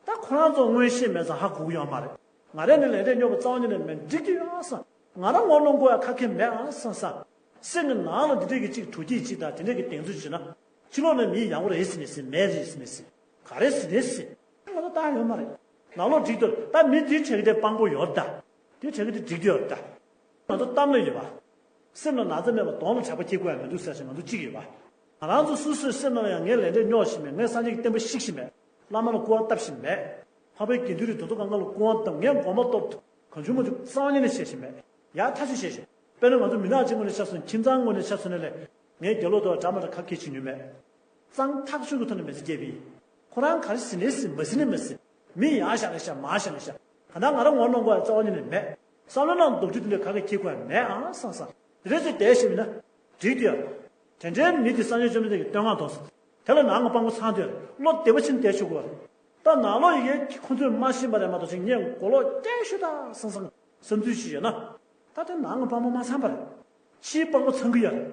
ད་ཁོ་རང་ཚོ་མངོན་ཤེས་མེད་ཙང་ཧ་གོ་གི་ཡོད་མ་རེད། ང་རས་ནི་ལས་འབྲས་སྙོག་པ་རྩ་བ་ཉིད་ནས་མེད་འགྲིག་གི་ཡོད་བསམ། ང་རང་ངོ་གནོང་དགོས་ཡ་ཁ་ཁེ་མེད་ཨང་བསམ་ས། སེམས་ཀྱི་ནང་ལ་འདི་འདྲས་ཀྱི་ཅིག་དྲོ་སྐྱིད་ཅིག་དང་དེ་འདྲས་ཀྱི་གདེང་ཚོད་བྱུང་ན། ཕྱི་ལོགས་ནས་མིས་ཡག་པོ་རེད་ཟེར་ནས་ཟེར་མེད་རེད་ཟེར་ནས་ཟེར། ག་རེ་ཟེར་ནས་ཟེར། ང་ཚོ་ལྟ་ཡོད་མ་རེད། ནང་ལོགས་འགྲིག་འདུག་ད་མི་འདིའི་བྲེལ་གི་དེ་དཔང་པོ་ཡོད་ད། དེ་བྲེལ་གི་དེ་འགྲིག་འདུག་ཡོད་ད། ང་ཚོ་གཏམ་ལ་ཡོད་པ། སེམས་ལ་ན་ཚ་མེད་པ་གདོང་ལ་གྲགས་པ་སྐྱེ་དགོས་ཡ་མི་འདུག་ཟེར་ཞིང་ང་ཚོ་གཅིག་ཡོད་པ། ང་རང་ཚོ་སོ་སོའི་སེམས་ནང་ལ་ཡང་ངས་ལས་འབྲས་སྙོག་བཞིན་མེད། ངས་སངས་རྒྱས་ཀྱི་བསྟན་པ་བཤིག་བཞིན་མེད། བླ་མ་ལ་སྐུར་བ་བཏབ་བཞིན་མེད། འཕགས་པའི་དགེ་འདུན་རེ་དོན་དུ་གང་ག་ལ་སྐུར་བ་བཏབ་ངས་མགོ་མ་གཏོགས་གང་བྱུང་མ་བྱུང་རྩ་བ་ཉིད་ནས་བཤད་བཞིན་མེད། ཡ་ཐ་ཆད་བཤད་བཞིན། དཔེར་ན་ང་ཚོ་མི་ནག་ཅིག་ངོས་ནས་ཆ་མཚོན་ཁྱིམ་ཚང་ངོས་ནས་ཆ་མཚོན་ནས་ལས། ངས་རྒྱལ་ལོ་དོ་འདྲ་མ་འདྲ་ཁ་སྐད་བྱེད་མྱོང་མེད། གཙང་ཐག་ཆོད་ཀྱི་ཐོག་ནས་མི་ཚེ་སྐྱེལ་བ་ཡིན། ཁོ་རང་ག་རེ་ཟིན་ནའི་ཟིན་མ་ཟིན་ནའི་མ་ཟིན། མི་ཡར་བཞག་ནས་བཞག་མར་བཞག་ནས་བཞག་གང་ལྟར་ང་རང་ངོ་གནོང་དགོས་ཡ་རྩ་བ་ཉིད་ནས་མེད། བསམ་བློ་ནང་དོགས་གཅོད་དེ་འདྲ་ག་གེ་འཁྱེར་དགོས་ཡ་མེད་ཨང་བསམ་བསམ། དེ་འདྲ་ཅིག་བསྡད་ཤེས་མིན་ན། འགྲིག་དུས་ཡ། དེ་འདྲའི་མི་དེ་སངས་རྒྱས་བཅོམ་ལྡན་འདས་ཀྱིས་བསྟོད་བསྔགས་གཏོང་སོང་། དེ་ལ་ནང་གི་དཔང་པོ་ཚང་དུས་བློ་བདེ་པོ་ཕྱིན་བསྡད་ཆོག་གི་རེད། ད་ནང་ལོགས་ཡི་གེ་ཁོ་ཚོས་མ་ཤེས་པ་རེད་མ་གཏོགས་ཅིག་ངས་མགོ་ལོག་སྐྱེལ་ཤོད་ད་བསམ་བསམ་བསམ་ཚུལ་ཞིག་ཡོད་ན། ད་དེ་ནང་གི་དཔང་པོ་མ་ཚང་པ་རེད། ཕྱིའི་དཔང་པོ་ཚང་གི་ཡོད་རེད།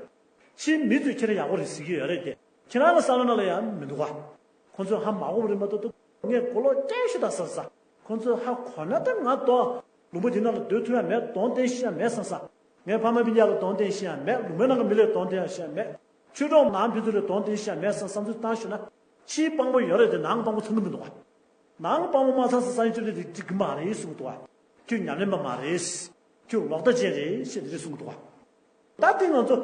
ཕྱིའི་མི་ཚོས་ཁྱེད་རང་ཡག་པོ་རེད་ཟེར་གྱི་ཡོད་རེད་དེ། ཁྱེད་རང་གི་བསམ་བློ་ནང་ལ་ཡང་མི་འདུག་ག་ཁོ་ཚོས་ཧ་མ་གོ་བ་རེད་མ་གཏོགས་ངས་མགོ་ལོག་སྐྱེལ་ཤོད་ད་བསམ་བསམ། ཁོ་ཚོས་ཧ་གོ་ན་ད་ང་དོ། ལུང་པ་འདི་ནང་ལ་སྡོད་ཐུབ་ཡ་མེད་གདོང་བསྟན་ཤེས་ཡ་མེད་བསམ་བསམ། ངའི་ཕ་མ་སྤུན་ཀྱག་ལ་གདོང་བསྟན་ཤེས་ཡ་མེད། ལུང་པའི་ནང་གི་མི་ལ་གདོང་བསྟན་ཤེས་ཡ་མེད། ཆོས་གྲོགས་ནང་ཕན་ཚུན་ལ་གདོང་བསྟན་ཤེས་ཡ་མེད་བསམ་བསམ་ཚུལ་བཏང་ཤོད་ན། ཕྱིའི་དཔང་པོ་ཡོད་རེད་དེ་ནང་གི་དཔང་པོ་ཚང་གི་མི་འདུག་ག་ནང་གི་དཔང་པོ་མ་ཚང་ས་སངས་རྒྱས་བཅོམ་ལྡན་འདས་འགྲིག་གི་མ་རེད་གསུངས་འདུག་ག་ཁྱོད་ཉམས་ལེན་པ་མ་རེད། ཁྱོད་ལོག་ལྟ་ཅན་རེད་ཞེས་འདི་འདྲ་གསུངས་འདུག་ག་ད་དེ་ང་ཚོ་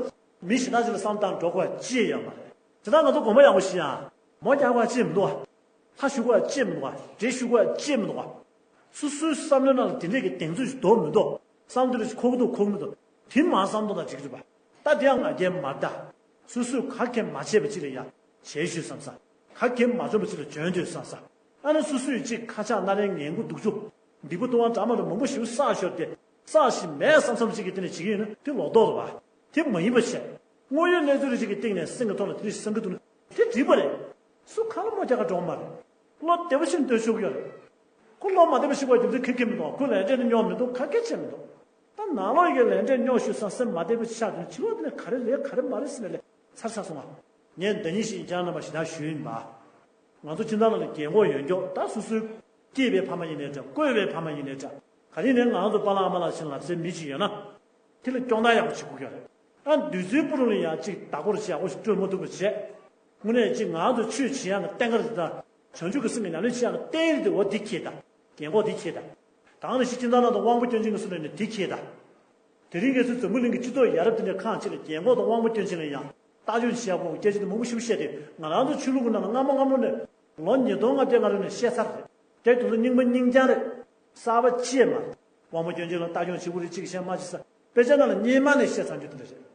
མི་གཞན་དག་ཅིག་ལ་བསམ་བཏང་འགྲོ་དགོས་ཅི་ཡང་མ་རེད། དེ་དག་ང་ཚོ་དགོངས་པ་ཡག་པོ་ཞིག་ཡང་མོ་རྒྱག་དགོས་ཅི་མི་འདུག་ག་ལྷ་ཞུ་དགོས་ཅི་མི་འདུག་ག་འདྲེ་ཞུ་དགོས་ཅི་མི་འདུག་ག་སོ་སོའི་བསམ་བློའི་ནང་ལ་དེ་འདྲས་ཀྱི་གདེང་ཚོད་ཅིག་འདུག་མི་འདུག་བསམ་དུས་ལ་ཅིག་ཁོག་གི་འདུག་ཁོག་གི་མི་འདུག་དེ་མ་བསམ་འདུག་ན་འགྲིག་གི་རེད་པ། ད་དེ་ཡང་ང་རྒྱལ་མ་ད། སོ་སོས་ག་གེ་མ་བྱས་པ་ཅིག་ལ་ཡ་བྱས་ཤོད་བསམ་ས། ག་གེ་མ་བྱུང་བ་ཅིག་ལ་བྱོན་སྡོད་བསམ་ས། ཨ་ནི་སོ་སོས་ཅིག་ཁ་ཆག་སྣ་རལ་ངན་དགུ་སྡུག་ཅུ། སྡིག་པ་ལྟུང་བ་འདྲ་མ་འདྲ་མང་པོ་ཞིག་བསགས་ཤོར་ཏེ། བསགས་ཤིག་མེད་བསམ་བསམ་ཅིག་གི་སྟེང་ནས་བྱེད་ཀྱི་ཡོད་ན་དེ་ལོག་རྟོག་རེད་པ། དེ་མ་ཡིན་པ་བྱས། དངོས་ཡོད་གནས་ཚུལ་རེ་ཞིག་གི་སྟེང་ནས་སེམས་ཀྱི་ཐོག་ལ་དེ་རེ་ཞིག་བསམ་གྱི་འདུག་ན་དེ་འགྲིག་པ་རེད། སུ་གང་ལ་མོ་རྒྱག་ག་འགྲོ་གི་མ་རེད། བློ་བདེ་པོ་ཞིག་སྡོད་ཆོག་གི་ཡོད་རེད། ཁོ་བློ་མ་བདེ་པོ་ཞིག་པ་རྒྱུ་མཚན་ག་གེ་མི་འདུག་ཁོས་ལས་འབྲས་ནི་རྙོག་མི་འདུག་ག་གེ་བྱས་མི་འདུག་ད་ནང་ལོགས་ཀྱི་ལས་འབྲས་རྙོག་ཞུ་ས་སེམས་མ་བདེ་པོ་ཆགས་དུས་ཕྱི་ལོགས་དེ་ནས་ག་རེ་ལས་ག་རེ་མ་རེད་ཟེར་ནས་ལས་ཚར་ཚར་སོང་བ། ངས་ཟླ་ཉིན་ཞིག་ཁྱེད་རང་རྣམ་པ་ཞེ་དྲག་ཞུས་ཡིན་པ། ང་ཚོ་ཁྱིམ་ཚང་ནང་ལ་རྒན་གོག་ཡོད་མགྱོགས་ད་སོ་སོའི་སྐྱེས་པའི་ཕ་མ་ཡིན་ནའི་འདྲ་བསྐོས་པའི་ཕ་མ་ཡིན་ནའི་འདྲ་ག་རེ་ནས་ང་ཚོ་པཱ་ལགས་ཨ་མ་ལགས་ཕྱིན་ལབ་སའི་མི་ཅིག་ཡོད་ན། དེ་ལ་སྐྱོང་བརྡར་ཡག་པོ་བྱེད་དགོས་ཀྱི་རེད། ཨ་བདུད་རྩིའི་སྤུ་རུ་ལ་ཡང་ཅིག་བདག་པོ་རེ་བྱེད་ཡག་པོ་ཞིག་སྤྲོད་མ་ཐུབ་པ་བྱས། དངོས་གནས་ཅིག་ང་ཚོ་ཆོས་བྱེད་ཡག་གི་རྟེན་ཁ་རེད་ད། བྱང་ཆུབ་ཀྱི་སེམས་ཀྱི་ཉམས་ལེན་བྱེད་ཡག་གི་རྟེན་རེད་དེ་འོ་འདི་ཁྱེད་ད། རྒན་གོག་འདི་ཁྱེད་ད། དེང་ནས་ཤི་ཁྱིམ་ཚང་ནང་དུ་དབང་པོ་སྐྱོན་ཅན་གྱི་སུ་ལས་ནས་འདི་ཁྱེད་ད། དེ་རིང་ངེད་ཚོའི་འཛམ་བུ་གླིང་གི་སྤྱི་ཚོགས་ཡ་རབས་འདི་འདྲའི་ཁག་ཅིག་ལ་རྒན་གོག་དང་དབང་པོ་སྐྱོན་ཅན་ལ་ཡང་ལྟ་སྐྱོང་བྱེད་ཡག་པོ་སྐད་ཆ་དེ་མང་པོ་ཞིག་བཤད་དེ་ང་རང་ཚོ་ཆོས་ལུགས་ཀྱི་ནང་ལ་སྔ་མོ་སྔ་མོ་ནས་ལོ་ཉིས་སྟོང་ལྔ་བརྒྱ་ལྔ་བརྒྱ་ནས་བཤད་ཚར་རེད། དེ་དུས་ཚོད་རྙིང་པ་རྙིང་རྐྱང་རེད། གསར་པ་ཅི་ཡང་མ་རེད། དབང་པོ་སྐྱོན་ཅན་ལ་ལྟ་སྐྱོང་བྱེད་དགོས་རེད་ཅིག་བཤད་མ་བྱེད་ས་དཔེ་ཆ་ནང་ལ་སྔོན་མ་ནས་བཤད་ཚར་རྒྱུ་དེ་འདྲ་རེད།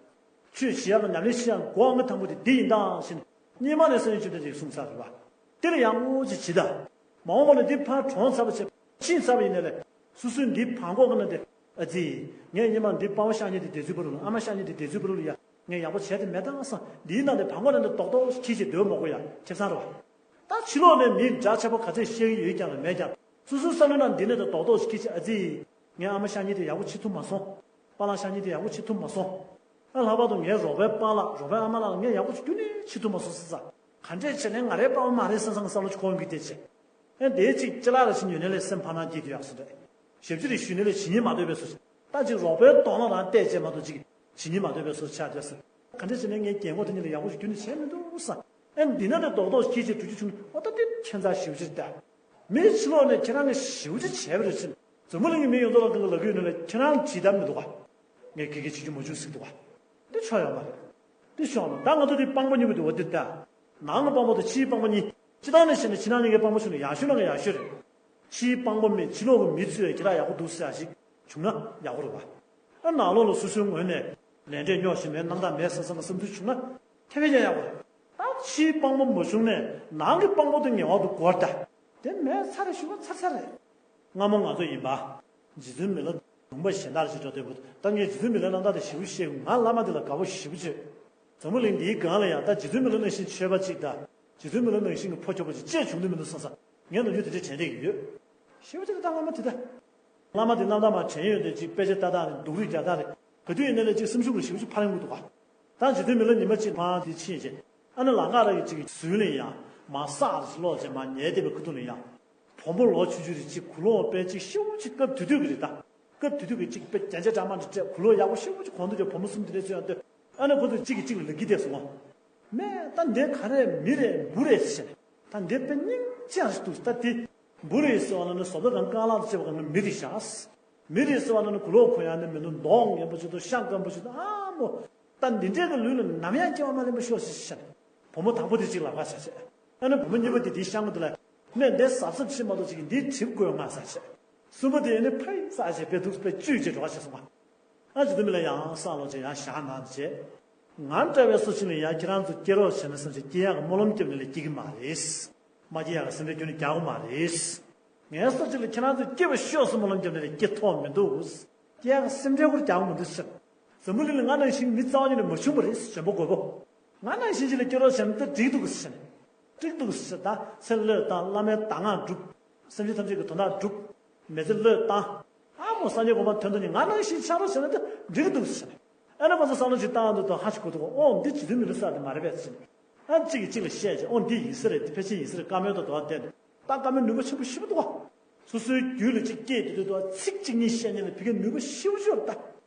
ཆོས་བྱེད་ཡག་གི་ཉམས་ལེན་བྱེད་ཡག་གི་སྒོ་ཨང་གི་དང་པོ་དེ་འདི་ཡིན་དང་ཞེས་ནས་སྔོན་མ་ནས་སངས་རྒྱས་བཅོམ་ལྡན་འདས་ཀྱིས་གསུངས་ཚར་རེད་བ། དེ་ལ་ཡང་ངོ་ཅིག་བྱེད་ད། མ་འོངས་པ་ལ་འདི་ཕར་གྲོངས་ཚར་བ་བྱས་ཕྱིན་ཚར་བ་ཡིན་ནའི་ལས། སོ་སོའི་འདི་བང་གོག་གི་ནང་དེ། ཨ་ཙི། ངས་སྔོན་མ་འདི་པ་ཕ་ཤ་ཉེ་དེ་བདེ་ཚུལ་པ་རུ་ལ་ཨ་མ་ཤ་ཉེ་དེ་བདེ་ཚུལ་པ་རུ་ལ་ཡ། ངས་ཡག་པོ་བྱས་ཏེ་མེད་དང་བསམ་འདིའི་ནང་དེ་བང་གོག་ནང་དེ་རྡོག་རྡོག་ཞིག་ཁྱེར་ཅིག་སྡོད་མ་དགོས་ཡ་ཁེ་བཟང་རེད་བ། ད་ཕྱི་ལོགས་ནས་མི་འདྲ་ཆགས་པ་ག་ཚད་བཤད་ཀྱི་ཡོད་ཀྱང་ལ་མེད་ཀྱང་སོ་སོའི་བསམ་བློའི་ནང་འདི་ནས་དང་རྡོག་རྡོག་ཞིག་ཁྱེར་ཅིག་ཨ་ཙི། ངའི་ཨ་མ་ཤ་ཉེ་དེ་ཡག་པོ་བྱེད་ཐུབ་མ་སོང་། པཱ་ལགས་ཤ་ཉེ་དེ་ཡག་པོ་བྱེད་ཐུབ་མ་སོང་། ཨ་ལྷག་པར་དུ་ངའི་རོགས་པའི་པཱ་ལགས་རོགས་པའི་ཨ་མ་ལགས་ལ་ངས་ཡག་པོ་ཞིག་ཁྱོན་ནས་བྱེད་ཐུབ་མ་སོང་ཟེར་ས། ག་འདྲས་བྱས་ནས་ང་རའི་པ་ཕ་མ་རེད་བསམ་བསམ་གི་བསམ་བློ་ཅིག་འཁོར་གི་དེ་བྱས། ཨེ་དེའི་ཅིག་ཅི་ལག་ར་ཞིག་ཉོས་ནས་ལས་སེམས་ཕར་ནང་སྐྱིད་དུ་ཡག་སོ་རེད། ཞབས་ཕྱི་རེ་ཞུས་ནས་ལས་ཇི་སྙེད་མ་འདོད་པའི་སོ་ཞིག་ད་ཅིག་རོགས་པའི་གདོང་ལ་རང་བལྟས་བྱས་མ་གཏོགས་ཅིག་ཇི་སྙེད་མ་འདོད་པའི་སོ་ཆགས་བསྡད་སོ། ག་འདྲས་བྱས་ནས་ངའི་རྒན་གོག་དེ་གཉིས་ལ་ཡག་པོ་ཞིག་ཁྱོན་ནས་བྱས་མི་འདུག་བསམ། ཨེ་འདི་ན་ལས་རྡོག་རྡོག་སྐྱིད་ཅིག་འགྲོ་རྒྱུ་བྱུང་ན་ཨོ་ད་དེ་ཁྱད་མཚར་ཞེ་པོ་ཅིག་ལྟ། མིའི་ཕྱི་ལོགས་ནས་ཁྱེད་རང་གིས་ཞེ་པོ་ཅིག་བྱས་པ་རེད་ཟེར། འཛམ་བུ་གླིང་གི་མི་ཡོངས་རྫོགས་ལ་གང་ག་ལབ་ཀྱི་ཡོད་ན་ལས་ཁྱེད་རང་བྱེད་ཐབས་མི་འདུག་ག་ངས་ག་གེ་བྱེད་རྒྱུ་མ་བྱུང་ཟེར་གྱི་འདུག་ག་འདི་ཆོག་ཡོད་མ་རེད། འདི་ཆོག་མ་ད་ང་ཚོ་འདི་དཔང་པོ་གཉིས་པོ་འདི་འོ་འདི་ལྟ། ནང་གི་དཔང་པོ་དང་ཕྱིའི་དཔང་པོ་གཉིས་སྤྱི་བཏང་ནས་བཤད་ན་ཕྱི་ནང་གཉིས་ཀའི་དཔང་པོ་བྱུང་ན་ཡག་ཤོས་ནང་གི་ཡག་ཤོས་རེད། ཕྱིའི་དཔང་པོ་མེད་ཕྱི་ལོགས་ཀྱི་མི་ཚོས་ཁྱེད་རང་ཡག་པོ་འདུག་ཟེར་ཡག་ཞིག་བྱུང་ན་ཡག་པོ་རེད་པ། ཨ་ནང་ལོགས་ལ་སོ་སོའི་ངོས་ནས་ལས་འབྲས་རྙོག་བཞིན་པའི་རྣམ་དག་མེད་བསམ་བསམ་གྱི་བསམ་ཚུལ་བྱུང་ན་དེ་བས་ཀྱང་ཡག་པོ་རེད། ད་ཕྱིའི་དཔང་པོ་མ་བྱུང་ནས་ནང་གི་དཔང་པོ་དེ་ངེས་པར་དུ་དགོས་རེད་ད། དེ་མེད་ཚར་རེད་ཞུ་བ་ཚར་ཚར་རེད། སྔ་མོ་ང་ཚོ་ཡིན་པ། རྗེ་བཙུན་མི་ལ་ལུང་པ་གཞན་དག་ཅིག་འགྲོ་འདོད་པ་ད་ངས་རྗེ་བཙུན་མི་ལ་རྣམ་དག་དེ་ཞེ་པོ་ཤེས་ང་བླ་མ་དེ་ལ་དགའ་པོ་ཞེ་པོ་བྱོས། འཛམ་བུ་གླིང་འདིའི་སྒང་ལ་ཡང་ད་རྗེ་བཙུན་མི་ལ་ནང་བཞིན་ཆོས་པ་ཅིག་དང་རྗེ་བཙུན་མི་ལ་ནང་བཞིན་གྱི་ཕོ་ཁྱོ་པ་ཅིག་ཅེས་བྱུང་འདོད་མི་འདུག་བསམ་བསམ་ངས་ནམ་རྒྱུན་དེ་འདྲ་དྲན་བསྡད་ཀྱི་ཡོད། ཞེ་པོ་ཅིག་ད་བླ་མ་དེ་ད། བླ་མ་དེ་རྣམ་དག་མ་དྲན་ཡོད་དེ་ཅིག་དཔེ་ཆ་ལྟ་སྟངས་རེད་སྡུག་རུས་རྒྱག་སྟངས་རེད་ག་དུས་ཡིན་ན་ལས་ཅིག་སེམས་ཤུགས་ལ་ཞེ་པོ་ཅིག་འཕར་ཡོང་གི་འདུག་ག་ད་རྗེ་བཙུན་མི་ལ་ཉི་མ་གཅིག་མར་དེ་ཕྱིན་རྗེས་ཨ་ནི་ལམ་ཁ་ར་གི་ཅིག་ཟུར་ལ་ཡང་མར་སྲེག་རེ་ཞིག་སློག་བྱས་མར་ཉལ་བསྡད་པའི་ཁ་ཐུག་ལ་ཡང་། བུ་མོ་ལོ་ཆུང་ཆུང་རེ་གཅིག་གུ་ལོང་དཔེ་གཅིག་ཤེའུ་གཅིག་སྐབས་དེ་དུས་ཀྱི་རེད་ད། སྐབས་དེ་དུས་ཀྱི་གཅིག་དཔེ་རྒྱན་ཆ་འདྲ་མ་འདྲ་སྤྲས་གུ་ལོང་ཡག་པོ་ཤེའུ་གཅིག་གོང་དུ་ཀྱང་བུ་མོ་གསུམ་དེ་འདྲས་ཚོས་ཡང་ལྟོས། ཨ་ནི་ཁོ་ཚོ་གཅིག་གིས་གཅིག་ལ་ལབ་ཀྱི་བསྡད་སོང་ངོ་། མས་ད་འདི་ག་རེ་མི་རེད་འབུ་རེད་ཟེར་ནས་ད་འདི་དཔེ་སྙིང་རྗེ་རེད་འདུག་ད་འདི་འབུ་རེད་ཟེར་བ་ན་ནི་བཟོ་ལྟ་དང་རྐང་ལག་དང་བཅས་པ་གང་ག་མི་རེད་ཤག་མི་རེད་ཟེར་བ་ན་ནི་གུ་ལོག་གོ་ཡང་ནི་མི་འདུག་མདོག་ངན་པོ་ཅིག་འདུག་ཤ་སྐམ་པོ་ཅིག་འདུག་ཨ་མོ། ད་འདི་འདྲས་ཀྱི་ལུས་ལ་ནམ་ཡང་སྐྱེ་བ་མ་ལེན་པ་ཤོག་ཟེར་ཤག་བུ་མོ་དང་པོ་དེ་གཅིག་ལ་བ་ཟེར་བྱས། ཨ་ནི་བུ་མོ་གཉིས་པ་དེ་དེའི་ཤང་གི་དེ་ལ། ནས་འདི་གཟབ་གཟབ་བྱེད་མ་གཏོགས་ཅིག་འདི་གྲིབ་དགོས་ང་ཟེར་བྱས། གསུམ་པ་དེ་ནི་ཕ་ཡི་ཟེར་བྱས་པའི་འདུག་པའི་བཅུད་ཅེས་འགྲོ་བ་བྱས་སོང་བ། ཨ་ཅེ་དུ་མི་ལ་ཡང་ས་ལོ་ཅེ་ཡང་ཞག་ནང་བྱས། ང་འདྲ་བའི་སུ་ཞིག་ལ་ཡང་ཁྱེད་རང་ཚོ་སྐྱེ་རོགས་བྱས་ན་བསམ་བྱས་སྐྱེ་ཡག་གི་སྨོན་ལམ་བརྒྱབ་ནས་ལས་སྐྱེ་གི་མ་རེད། མ་སྐྱེ་ཡག་གི་སེམས་ཁྲལ་ཁྱོན་ནས་རྒྱག་གི་མ་རེད། ངའི་སོ་གཅིག་ལ་ཁྱེད་རང་ཚོས་སྐྱེ་བ་ཤོག་སུ་མ་ལོང་རྒྱབ་ནས་སྐྱེ་ཐོག་མི་འདུག་སྐྱེ་ཡག་སེམས་ཁྲལ་ཁུར་རྒྱག་མི་འདུག་ཟེར། འཛམ་བུ་གླིང་ལ་ང་ནང་བཞིན་མི་རྩ་བ་ཉིད་ནས་མ་བྱུང་བ་རེད། གཞོན་པ་རྒོད་པོ། ང་ནང་བཞིན་ཅིག་ལ་སྐྱེ་རོགས་བྱས་ན་ད་འགྲིག་འདུག་ཟེར་ནས། འགྲིག་འདུག་ཟེར། ད་ཚེ་བློས་བཏང་། བླ་མའི་གདམས་ངག་སྒྲུབ། སེམས་ཅན་ཐམས་ཅད་ཀྱི་དོན་དག་སྒྲུབ། མི་ཚེ་བློས་བཏང་། ཨ་མོ་སངས་རྒྱས་གོ་འཕང་ཐོན་ཐོན་ནི་ང་ནང་བཞིན་ཆགས་རོགས་བྱས་ན་ད་འགྲིག་འདུག་ཟེར་ནས། ཨ་ནི་ང་ཚོ་བསམ་བློ་ཅིག་བཏང་འདུག་དང་ཧ་ཅིག་གོ་འདུག་ཨོ་འདི་རྗེ་བཙུན་མི་ལ་ས་དེ་མ་རེད་པས་ཟེར་ནས། ཨ་གཅིག་གིས་གཅིག་ལ་བཤད་ཅིག་ཨོ་འདི་ཡིན་ས་རེད། འདི་ཕལ་ཆེར་ཡིན་ས་རེད། བཀའ་མོལ་དང་དོ་བ་བསྟན་ནས། ད་བཀའ་མོལ་ནུས་པ་ཆེན་པོ་ཞེ་པོ་འདུག་ག་སོ་སོའི་རྒྱུད་ལ་གཅིག་སྐྱེས་དུས་དུས་དུ་ཚིག་གཅིག་གཉིས་བཤད་མཁན་ལ་ཕ་གིའི་ནུས་པ་ཞེ་པོ་ཅིག་ཡོད་རེད་ད།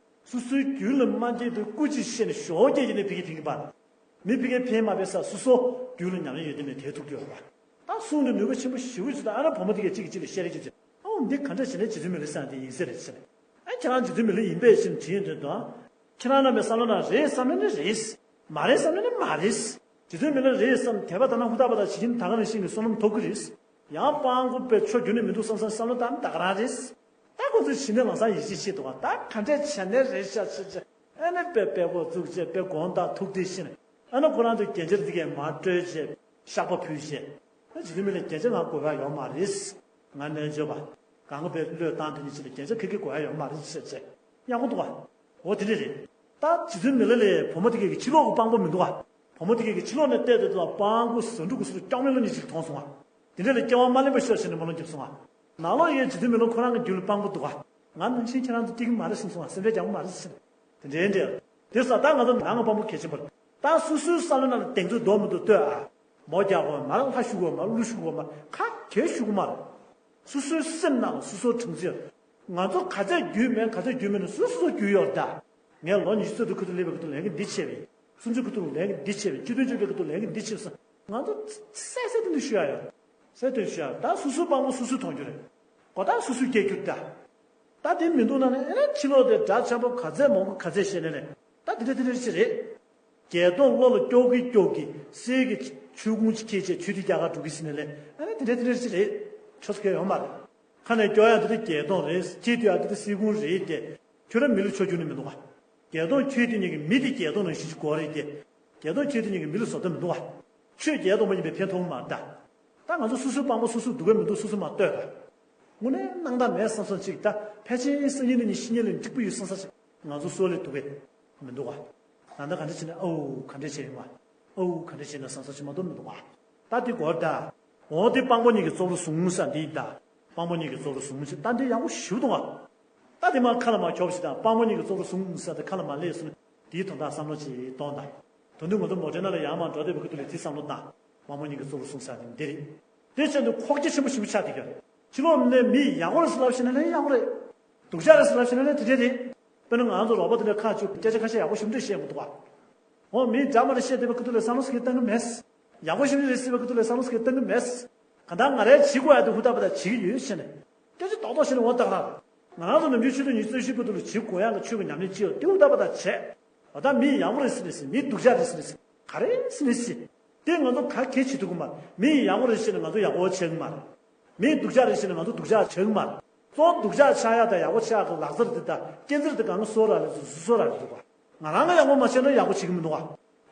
སོ་སོའི་རྒྱུད་ལ་མ་སྐྱེས་དུས་སྐུ་གཅིག་བཤད་ནས་ཞོགས་སྐྱེས་ཀྱི་ནི་ཕ་གིའི་ཕན་གྱི་པར། མི་ཕ་གིའི་ཕན་མ་པའི་ས་སོ་སོ་རྒྱུད་ལ་ཉམས་ལེན་ཡོད་དེ་ནས་དེའི་ཐུག་རྒྱུ་ཡོད་རེད་པ། ད་གསུང་དུ་ནུས་པ་ཆེན་པོ་ཞེ་པོ་ཅིག་ད། ཨ་ན་བུ་མོ་དེ་གས་གཅིག་གིས་གཅིག་ལ་བཤད་རེས་ཀྱི་ཅིག་ཨོ་འདི་ག་འདྲ་བྱས་ནས་རྗེ་བཙུན་མི་ལ་ས་དེ་ཡིན་ས་རེད་ཟེར། ཨ་ཁྱེད་རང་རྗེ་བཙུན་མི་ལ་ཡིན་པས་ཕྱིན་དྲིས་དོན་དང་། ཁྱེད་རང་རྣམ་པའི་བསམ་བློ་ན་རེད་བསམ་ན་ནི་རེད། མ་རེད་བསམ་ན་ནི་མ་རེད། རྗེ་བཙུན་མི་ལ་རེད་བསམ་དད་པ་དང་ན་ཧུར་ཐག་པ་དང་ཇི་བཞིན་ད་ག་ནང་བཞིན་གྱི་བསོད་ནམས་ཐོབ་ཀྱི་རེད། ཡང་སྤྲང་པོ་པའི་ཆོ་རྒྱུ་ནི་མི་འདུག་བསམ་བསམ་བསམ་བློ་བཏང་ད་ག་རང་རེད། ད་ཁོ་ཚོས་ཕྱི་ནས་ལམ་སང་ཡིད་ཆེས་བྱེད་འདུག་ག་ད་ག་འདྲས་བྱས་ནས་རེད་ཤག་ཆེ་ཆེ། ཨ་ནི་དཔེ་དཔེ་ཁོ་བཙུགས་བྱས་དཔེ་དགོངས་དག་ཐུགས་བདེ་ཤེས་ནས། ཨ་ནི་ཁོ་རང་ཚོའི་རྒྱན་ཆ་དེ་གས་མར་སྤྲོད་བྱས་བཤགས་པ་ཕུལ་བྱས། ཨ་རྗེ་བཙུན་མི་ལ་རྒྱན་ཆ་ང་དགོས་ཡ་ཡོད་མ་རེད། ང་རྣལ་འབྱོར་པ། གང་ག་པའི་བློས་བཏང་དེ་ནི་ཕྱི་ལ་རྒྱན་ཆ་ཁ་ཁ་དགོས་ཡ་ཡོད་མ་རེད་ཟེར་བྱས། ཡག་པོ་འདུག་ག་འོ་དེ་འདྲས་རེད། ད་རྗེ་བཙུན་མི་ལ་ལས་བུ་མོ་དེ་གས་ཀྱི་ཕྱི་ལོགས་ཀྱི་སྤྲང་པོ་མི་འདུག་ག་བུ་མོ་དེ་གས་ཀྱི་ཕྱི་ལོགས་ནས་བལྟས་དུས་ཙམ་སྤྲང་པོ་ཟ་འབྲུ་དགུ་ཟུར་སྐྱོག་མེ་ལོ་གཉིས་ཅིག་མཐོང་སོང་ང་། དེ་འདྲས་ལ་སྐྱེ་བ་མ་ལེན་པ་ཤོག་ཟེར་ནས་སྨོན་ལམ་བརྒྱབ་སོང་ང་། ནང་ལོགས་ཡས་རྗེ་བཙུན་མི་ལ་ཁོ་རང་གི་རྒྱུད་ལ་སྤྲང་པོ་འདུག་ག་ང་ནང་བཞིན་ཁྱེད་རང་ཚོ་སྐྱེ་གི་མ་རེད་བསམ་སོང་ང་། སེམས་ཁྲལ་རྒྱག་གི་མ་རེད་ཟེར། དེ་འདྲའི་འདྲ། དེ་ས་ད་ང་ཚོ་ནང་གི་དཔང་པོ་གལ་ཆེན་པོ་རེད། ད་སོ་སོའི་བསམ་བློ་ནང་ལ་གདེང་ཚོད་འདོར་མི་འདུག་ལྟོས་ཨ། མོ་རྒྱག་དགོས་མ་རེད། ལྷ་ཞུ་དགོས་མ་རེད། ཀླུ་ཞུ་དགོས་མ་རེད། ག་གེ་ཞུ་དགོས་མ་རེད། སོ་སོའི་སེམས་ནང་ལ་སོ་སོའི་དྲང་ཚིག་ང་ཚོ་ག་ཚད་རྒྱུས་མེད་ག་ཚད་རྒྱུས་མེད་ན་སོ་སོ་རྒྱུས་ཡོད་རེད་ད། ངས་ལོ་ཉི་ཤུ་རྩ་དྲུག་ཁུ་ཐུ་སླེབས་པའི་ཁུ་ཐུ་ལས་ཀ་འདི་བྱས་པས། སུམ་ཅུ་ཁུ་ཐུ་ལས་ཀ་འདི་བྱས་པས། བཅུ་བདུན་བཅུ་བརྒྱད་ཁུ་ཐུ་ལས་ཀ་འདི་བྱས་པས། ང་ཚོ་གསལ་གསལ་ཏན་ཏན་ཞུ་ཡ་ཡོད། གསལ་སྟོན་ཞུ་ཡ་ད་སོ་སོའི་དཔང་པོ་སོ་སོས་མཐོང་རྒྱུ་རེད། གོ་ད་སོ་སོས་སྐྱེ་རྒྱུ་ད། ད་དེ་མི་འདུག་ན་ནི་ཨེ་ཕྱི་ལོགས་དེ་དགྲ་ཆེན་པོ་ག་ཚད་མང་པོ་ག་ཚད་བཤད་ནས་ནས་ད་དེ་འདྲ་དེ་འདྲ་ཞིག་རེད། བརྒྱད་སྟོང་བློ་ལ་སྐྱོ་གི་སྐྱོ་གི་གསེར་གྱི་ཆུ་ཁུང་ཅིག་ཁྱེར་བྱས་ཆུ་དེ་རྒྱ་གར་འགྲོ་གི་ཟིན་ནས་ལས་ཨ་ནི་དེ་འདྲ་དེ་འདྲ་ཞིག་རེད། ཆོ་ས་གལ་ཡོད་མ་རེད། ཁ་ནས་སྐྱོ་ཡ་དེ་དེ་བརྒྱད་སྟོང་རེད། ཁྱེད་དུ་ཡ་དེ་དེ་གསེར་ཁུང་རེད་དེ། ཁྱོད་རང་མི་ལ་ཆོ་རྒྱུ་ནི་མི་འདུག་ག་བརྒྱད་སྟོང་ཁྱོད་དེ་ཉིད་ཀྱི་མི་དེ་བརྒྱད་སྟོང་ནང་བཞིན་གྱི་གོ་རེད་དེ། བརྒྱད་སྟོང་ཁྱོད་དེ་ཉིད་ཀྱི་མི་ལ་བཟོ་ལྟ་མི་འདུག་ག་ཆོས་བརྒྱད་སྟོང་པ་ཡིན་པའི་ཕན་ཐོགས་མ་རེད་ད། ད་ང་ཚོ་སོ་སོའི་དཔང་པོ་སོ་སོར་སྡུག་ག་མི་འདུག་སོ་སོ་མ་ལྟོས་ད། དངོས་གནས་སྣང་དག་མེད་བསམ་བསམ་ཅིག་ད་ཕལ་ཆེར་སང་ཉིན་གནངས་ཉིན་ཤི་ཉིན་ལ་འགྲིག་པོ་ཡོད་བསམ་བསམ་ཅིག་ང་ཚོ་སྲོག་ལས་སྡུག་གས་མི་འདུག་ག་ད་ལྟ་ག་འདྲ་བྱས་ན་ཨོ་ག་འདྲ་བྱས་ཡོང་བ། ཨོ་ག་འདྲ་བྱས་ན་བསམ་བསམ་ཅིག་མ་གཏོགས་མི་འདུག་ག་ད་འདི་གོ་ད། འོ་འདི་སྤྲང་པོ་ཉིད་ཀྱི་བཙོག་རུ་བཟུང་ས་འདི་ད། སྤྲང་པོ་ཉིད་ཀྱི་བཙོག་རུ་བཟུང་ཞེས་ད་འདི་ཡག་པོ་ཞེ་པོ་འདུག་ག་ད་འདི་མ་ཁ་ལ་མ་ཁྱོག་ཞིག་དང་སྤྲང་པོ་ཉིད་ཀྱི་བཙོག་རུ་བཟུང་ས་དེ་ཁ་ལ་མ་སླེབས་སོང་ན་འདིའི་དོན་དག་བསམ་བློ་ཅིག་གཏོང་དང་། དོན་དུ་ང་ཚོ་མོ་ཊའི་ནང་ལ་ཡར་མར་འགྲོ་བསྡད་པའི་ཁུ་ཐུག་ལ་དེ་བསམ་བློ་བཏང་། སྤྲང་པོ་ཉིད་ཀྱི་བཙོག་རུ་བཟུང་ས་དེ་འདི་རེད། དེ་བཞིན་དུ་ཁོག་རྒྱ་ཆེན་པོ་ཞེ་པོ་ཆགས་བསྡད་ཀྱི་ཡོད། ཕྱི་ལོགས་ནས་མི་ཡག་པོ་རེད་ཟེར་ལབ་ཤེས་ན་ལས་ཡག་པོ་རེད། སྡུག་ཅག་རེད་ཟེར་ལབ་ཤེས་ན་ལས་དེ་འདྲས་རེད། དཔེར་ན་ང་ཚོ་རོགས་པ་དེ་འདྲ་ཁ་ཆུ་སྐད་ཆ་ཁ་ཤས་ཡག་པོ་ཞེ་པོ་འདྲས་བཤད་མི་འདུག་ག་འོ་མི་འདྲ་མ་འདྲ་བཤད་བསྡད་པའི་ཁུ་ཐུག་ལ་བསམ་བློ་ཟེར་མཁན་གཏོང་གི་མེད། ཡག་པོ་ཞེ་པོ་འདྲས་ཟེར་བའི་ཁུ་ཐུག་ལ་བསམ་བློ་ཟེར་མཁན་གཏོང་གི་མེད། གང་ལྟར་ང་རའི་བྱེད་དགོས་ཡ་དེ་ཧུར་ཐག་པ་དང་བྱེད་ཀྱི་ཡོད་བཤད་ནས། སྐད་ཆ་རྡོག་རྡོག་བཤད་ནས་འོ་ད་ག་རང་། ང་རང་ཚོ་ནམ་རྒྱུན་ཆོས་དུས་ཉི་ཤུ་རྩ་བཞི་བར་དུ་ལ་བྱེད་དགོས་ཡ་གི་ཆོས་ཀྱི་ཉམས་ལེན་བྱེད་ཡོད་དེ་ཧུར་ཐག་པ་དང་བྱས། འོ་ད་མི་ཡག་པོ་རེད་ཟེར་ནས་ཟེར། མི་སྡུག་ཅག་རེད་ཟེར་ནས་ཟེར། ག་རེ་ཟེར་ནས་ཟེར། དེ་ང་ཚོ་ག་གེ་བྱེད་ཐུབ་ཀྱི་མ་རེད། མི་ཡག་པོ་རེད་ཟེར་ནས་ང་ཚོ་ཡག་པོ་བྱེད་ཀྱི་མ་རེད། མི་སྡུག་ཅག་རེད་ཟེར་ནས་ང་ཚོ་སྡུག་ཅག་བྱེད་ཀྱི་མ་རེད། གཙོ་བོ་སྡུག་ཅག་ཆགས་ཡག་དང་ཡག་པོ་ཆགས་ཡག་གི་ལག་རྩལ་དེ་དང་སྐྱེད་ཚལ་དེ་གང་ག་སོ་ར་ལས་སུ་སོ་ར་ལས་འདུག་ག་ང་རང་གི་ཡག་པོ་མ་བྱས་ན་ཡག་པོ་བྱེད་ཀྱི་མི་འདུག་ག་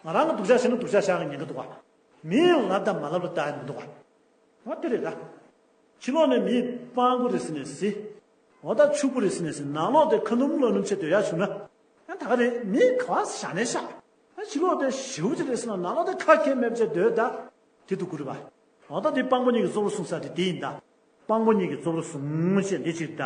ང་རང་གི་སྡུག་ཅག་བྱས་ན་སྡུག་ཅག་ཆགས་ཀྱི་ཉེན་ཁ་འདུག་ག་མིའི་ལབ་དང་མ་ལབ་ལ་བལྟ་ཡ་མི་འདུག་ག་འོ་དེ་རེད་ད། ཕྱི་ལོགས་ནས་མི་སྤྲང་པོ་རེད་ཟེར་ནས་ཟེར། འོ་ད་ཕྱུག་པོ་རེད་ཟེར་ནས་ཟེར། ནང་ལོགས་དེ་ཁ་ནུབ་ལོ་ནུབ་བྱས་སྡོད་ཡག་བྱུང་ན། ཨ་ད་ག་རེད། མི་ག་བ་བཞག་ནས་བཞག་ཨ་ཕྱི་ལོགས་དེ་ཞེ་པོ་ཅིག་རེད་ཟེར་ན་ནང་ལོགས་དེ་ཁ་ཁྱེར་མེད་བྱས་སྡོད་ད། དེ་འདུག་གི་རེད་པ། འོ་ད་དེ་སྤྲང་པོ་ཉིད་ཀྱི་བཙོག་རུ་བཟུང་ས་དེ་དེ་ཡིན་ད། སྤྲང་པོ་ཉིད་ཀྱི་བཙོག་རུ་བཟུང་བྱས་འདི་ཅིག་ད།